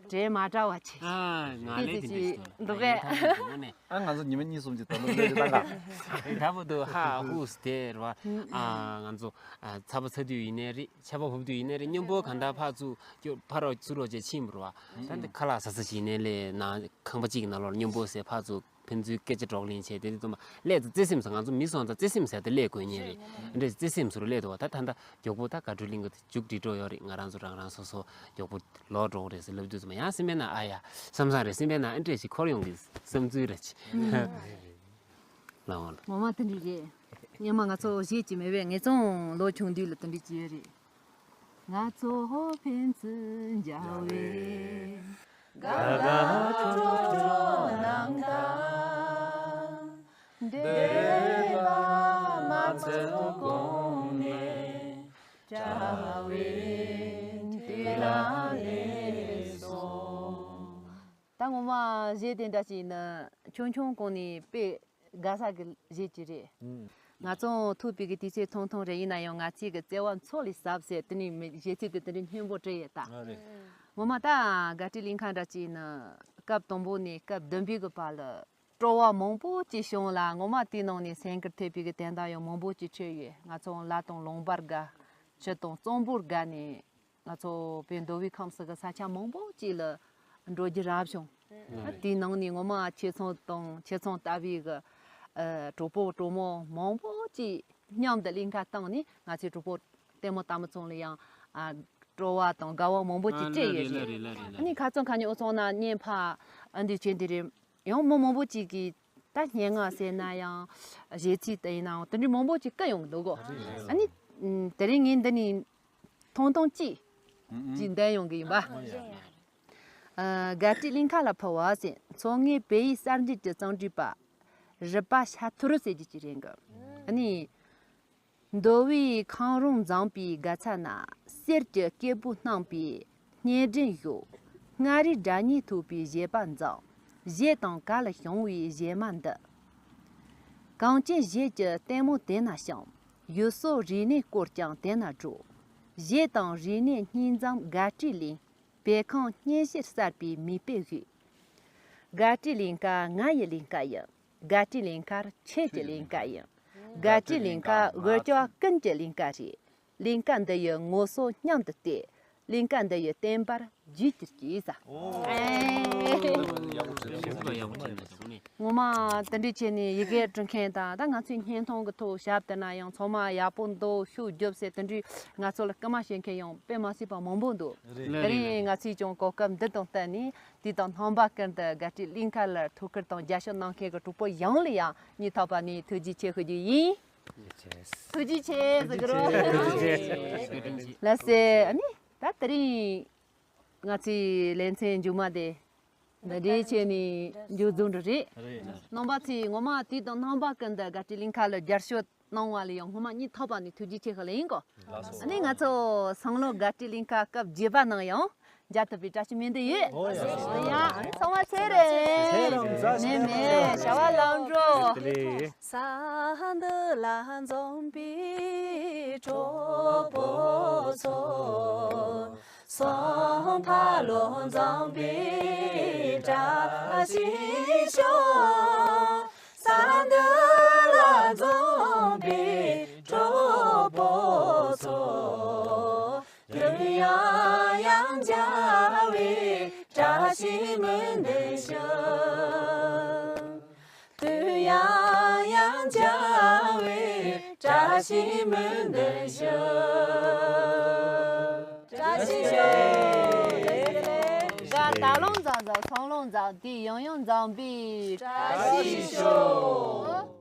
གྲས་མ་འདྲ་བ་ཆེ། ཨ་ང་ལས་དེ་འདྲ་ཞིག་འདུག་གས། ཨ་ང་ཚོ་ཉི་མ་གཉིས་གསུམ་གྱི་ད་ལོ་ལས་རེད་ད་ག་ད་བུ་དུ་ཧ་ཧུ་སྟེ་ར་བ། ཨ་ང་ཚོ་ཨ་ཚ་པོ་ཚ་དུས་ཡིན་ནའི་རེད། ཆར་པ་བབས་དུས་ཡིན་ནའི་རེད། སྙོམས་པོ་གང་ལྟར་ཕར་ཚུར་སྐྱོ་ཕར་རོགས་ཚུར་རོགས་བྱས་ཕྱིན་པ་ར་བ། ད་འདི་ཁ་ལག་ཟ་ས་ཞིག་ཡིན་ནའི་ལས་ན་ཁང་པ་གཅིག་གི་ནང་ལོགས་སྙོམས་པོ་ཟས་ཕར་ཚུར་ཕན་ཚུན་སྐད་ཆ་གྲོགས་གླེང་བྱས་དེ་འདྲ་དུ་མ་སླེབས་ཙང་བརྩེ་སེམས་སུ་ང་ཚོ་མི་སོང་ཙང་བརྩེ་སེམས་ཟེར་དེ་སླེབས་དགོས་ཉེན་རེད། འདྲ་བརྩེ་སེམས་སུ་སླེབས་འདུག་བ། ད་ད་ལྟ་མགྱོགས་པོ་ད་དགའ་སྤྲོའི་གླིང་ག་མཇུག་སྒྲིལ་འགྲོ་ཡོད་རེད། ང་རང་ཚོ་རང་རང་སོ་སོ་མགྱོགས་པོ་ལོག་འགྲོ་གི་རེད་ཟེར་ལབ་དུས་ཙམ་ཡང་སེམས་པའི་ནང་ཨ་ཡ་བསམ་བཟང་རེད། སེམས་པའི་ནང་ཨེ་འདྲ་ཞིག་འཁོར་ཡོང་གི་བསམ་ཚུལ་རེད། ལའོ་ལ། ངོ་མ་དེ་འདྲ་རེད། སྔོན་མ་ང་ཚོ་བཞེས་ཀྱི་མེད་པས་ངེད་ཚོ་ལོ་ཆུང་དུས་ལ་དེ་འདྲ་ཅིག་ཡོད་རེད། ང་ཚོ་ཕན་ཚུན་མཇལ་བའི་དགའ་དགའ་སྤྲོ་སྤྲོ་ནམ་མཁའ། འདོད་པ་མ་ཚོགས་གོང་ནས་བྱ་བའི་དུས་ལ་སླེབས་སོང་། ད་ངོ་མ་གཞས་དེ་འདྲ་ཞིག་ནི་ཆུང་ཆུང་གོང་ནས་དཔེ་དགའ་ས་གི་གཞས་ཅིག་རེད། ང་ཚོ་ཐུག་པའི་གི་དུས་ཚོད་ཐུང་ཐུང་རེད། ཡིན་ན་ཡང་ང་ཚོའི་གི་བརྩེ་བ་མཚོ་ལས་ཟབ་ཟེར་དེ་ནས་མི་གཞས་ཚིག་དེ་དེ་འདྲའི་སྙན་པོ་བྲིས་ཡོད་ད། ངོ་མ་ད་དགའ་སྤྲོའི་གླིང་ག་འདྲ་ཅིག་ནི་སྐབས་དང་པོ་ནས་སྐབས་བདུན་པའི་གི་བར་ལ་སྤྲོ་བ་མང་པོ་ཅིག་བྱུང་ལ། ངོ་མ་དེའི་ནང་ནས་སེམས་ཁུར་ཐེབས་པའི་གི་དོན་དག་ཡང་མང་པོ་ཅིག་འཕྲད་ཡོད། ང་ཚོ་ལ་དང་ལུང་པར་དགའ། ཆུ་དང་གཙང་པོར་དགའ་ནས། ང་ཚོ་བོད་མདོ་དབུས་ཁམས་གསུམ་གྱི་ས་ཆ་མང་པོ་ཅིག་ལ་འགྲོ་རྒྱུ་རག་བྱུང་། ཨ་དེའི་ནང་ནས་ངོ་མ་ཁྱེད་ཚོ་དང་ཁྱེད་ཚོ་ལྟ་བུའི་གི་ཨ་གྲོགས་པོ་གྲོགས་མོ་མང་པོ་ཅིག་མཉམ་དུ་གླིང་ག་བཏང་ནས། ང་ཚོའི་གྲོགས་པོ་ལྟད་མོ་ལྟ་མི་ཚོ་ལ་ཡང་ཨ་སྤྲོ་བ་དང་དགའ་བ་མང་པོ་ཅིག་ཨ་སྤྲད་ཡོད་ལ་རེད། ལ་རེད་ལ་རེད་ཨ་ལ་ནི་རེད། ཁ་སང་ཁ་ཉིན་འུ་ཚོ་ན་བརྙན་ཕར་ཨ་འདི་བྱས་འདི་རེད། ཡང་མི་མང་པོ་ཅིག་གིས་ད་སྙན་ངག་ཟེར་ན་ཡང་གཞས་ཚིག་དེ་ཡིན་ནའང་དེ་འདྲའི་མང་པོ་ཅིག་བཀོད་ཡོང་གི་འདུག་གོ། ཨ་ནི་ཨ་དེ་རིང་ངས་འདི་ནས་ཐུང་ཐུང་ཅིག་ཅིག་འདོན་ཡོང་གི་ཡིན་པ། ཨ་དགའ་སྤྲོའི་གླིང་ག་ལ་ཕུལ་བ་ཟེར། མཚོ་སྔོན་བོད་ཡིག་གསར་འགྱུར་གྱི་རྩོམ་སྒྲིག་པ་རུ་པ་ཤ་ཐུར་ཟེར་རྒྱུ་ཅིག་རེད་གི། ཨ་ནི། མདོ་དབུས་ཁམས་རོང་འཛོམས་པའི་དགའ་ཚལ་ན། གསེར་གྱི་སྐྱེས་བུ་སྣང་བའི་སྙན་སྒྲོན་ཞུ། མངའ་རིས་སྒྲ་སྙན་ཐོས་པའི་བཞད་པ་འཛིན། གཞས་དང་གར་ལ་བྱུང་བའི་གཞས་མ་འདི། གངས་ཅན་གཞས་ཀྱི་ལྟད་མོ་དེ་ན་བྱུང་། ཡུལ་སྲོལ་རིག་གནས་སྐོར་ཀྱང་དེ་ན་བྲོ། གཞས་དང་རིག་གནས་གཉིས་འཛོམས་དགའ་སྤྲོའི་གླིང་། བོད་ཁམས་སྙན་ཞིང་གསལ་བའི་མིག་དཔེ་ཞིག་དགའ་སྤྲོའི་གླིང་ག་ང་ཡི་གླིང་ག་ཡིན། དགའ་སྤྲོའི་གླིང་ག་ཁྱེད་ཀྱི་གླིང་ག་ཡིན། དགའ་སྤྲོའི་གླིང་ག་འུ་ཅག་ཀུན་གྱི་གླིང་ག་རེད། གླིང་ག་འདི་ཡི་ངོ་སོ་མཉམ་དུ་གཏད། གླིང་ག་འདི་ཡི་བསྟན་པར་བརྗིད་གྱུར་ཅིག་ཟེར། ཨེ། ངོ་མ་དེ་འདྲའི་བྱས་ནས་ཡི་གེ་འབྲི་མཁན་དང་ད་ང་ཚོའི་བརྙན་ཐུང་གི་ཐོག་ཞབས་བསྟན་ན་ཡང་ཚང་མ་ཡག་པོ་འདུག་ཤུགས་རྒྱོབ་ཟེར་དེ་འདྲའི་ང་ཚོ་ལ་སྐུལ་མ་བྱེད་མཁན་ཡང་དཔེ་མ་སྲིད་པ་མང་པོ་འདུག་དེ་རིང་ང་ཚོས་ཀྱང་གོ་སྐབས་འདི་དང་བསྟུན་ནས་དུས་དང་རྣམ་པ་ཀུན་ཏུ་དགའ་སྤྲོའི་གླིང་ག་ལ་ཐུགས་ཁུར་དང་རྒྱབ་སྐྱོར་གནང་མཁན་གྱི་གྲོགས་པོ་ཡོངས་ལ་ཡང་སྙིང་ཐག་པ་ནས་ཐུགས་རྗེ་ཆེ་ཞུ་རྒྱུ་ཡིན། ཐུགས་རྗེ་ཆེ་ཟེར་གི་རོ། ཐུགས་རྗེ་ཆེ། ལགས་སེ། ཨ་ནི་ད་དེ་རིང་ང་ཚོའི་ལེ་ཚན་མཇུག་མ་དེ་འདི་འདྲའི་བྱས་ནས་མཇུག་རྫོགས་འགྲོ་རེད། རྣམ་པ་ཚོས་ངོ་མ་དུས་དང་རྣམ་པ་ཀུན་ཏུ་དགའ་སྤྲོའི་གླིང་ག་ལ་རྒྱབ་སྐྱོར་གནང་བ་ལ་ཡང་སྔོན་མ་སྙིང་ཐག་པ་ནས་ཐུགས་རྗེ་ཆེ་ཞུ་ལེ་ཡིན་གོ། ཨ་ནི་ང་ཚོ་སང་ལོ་དགའ་སྤྲོའི་གླིང་ག་སྐབས་བརྒྱད་པ་ནང་ཡང་མཇལ་ཐུབ་པའི་བཀྲ་ཤིས་སྨོན་འདུན་ཡོད། ཨོ་ཡ། ཨོ་ཡ། ཨ་ནི་ཚང་མ་ཚེ་རིང་། ཚེ་རིང་། ནད་མེད་བྱ་བ་ལམ་འགྲོ། ས་འདི་ལ་འཛོམས་པའི་གྲོགས་པོ་ཚོ། ཕ་ལོ་འཛོམས་པའི་བཀྲ་ཤིས་ཤོག་ས་འདི་ལ་འཛོམས་པའི་གྲོགས་པོ་ཚོ། དུས་ཡང་ཡང་མཇལ་བའི་བཀྲ་ཤིས་སྨོན་འདུན་ཞུ། དུས་ཡང་ཡང་མཇལ་བའི་བཀྲ་ཤིས་སྨོན་འདུན་ཞུ། བཀྲ་ཤིས་ཤོག་ད་ལོ་འཛོམས་འཛོམས་སང་ལོ་འཛོམས། དུས་ཡང་ཡང་འཛོམས་པའི་བཀྲ་ཤིས་ཤོག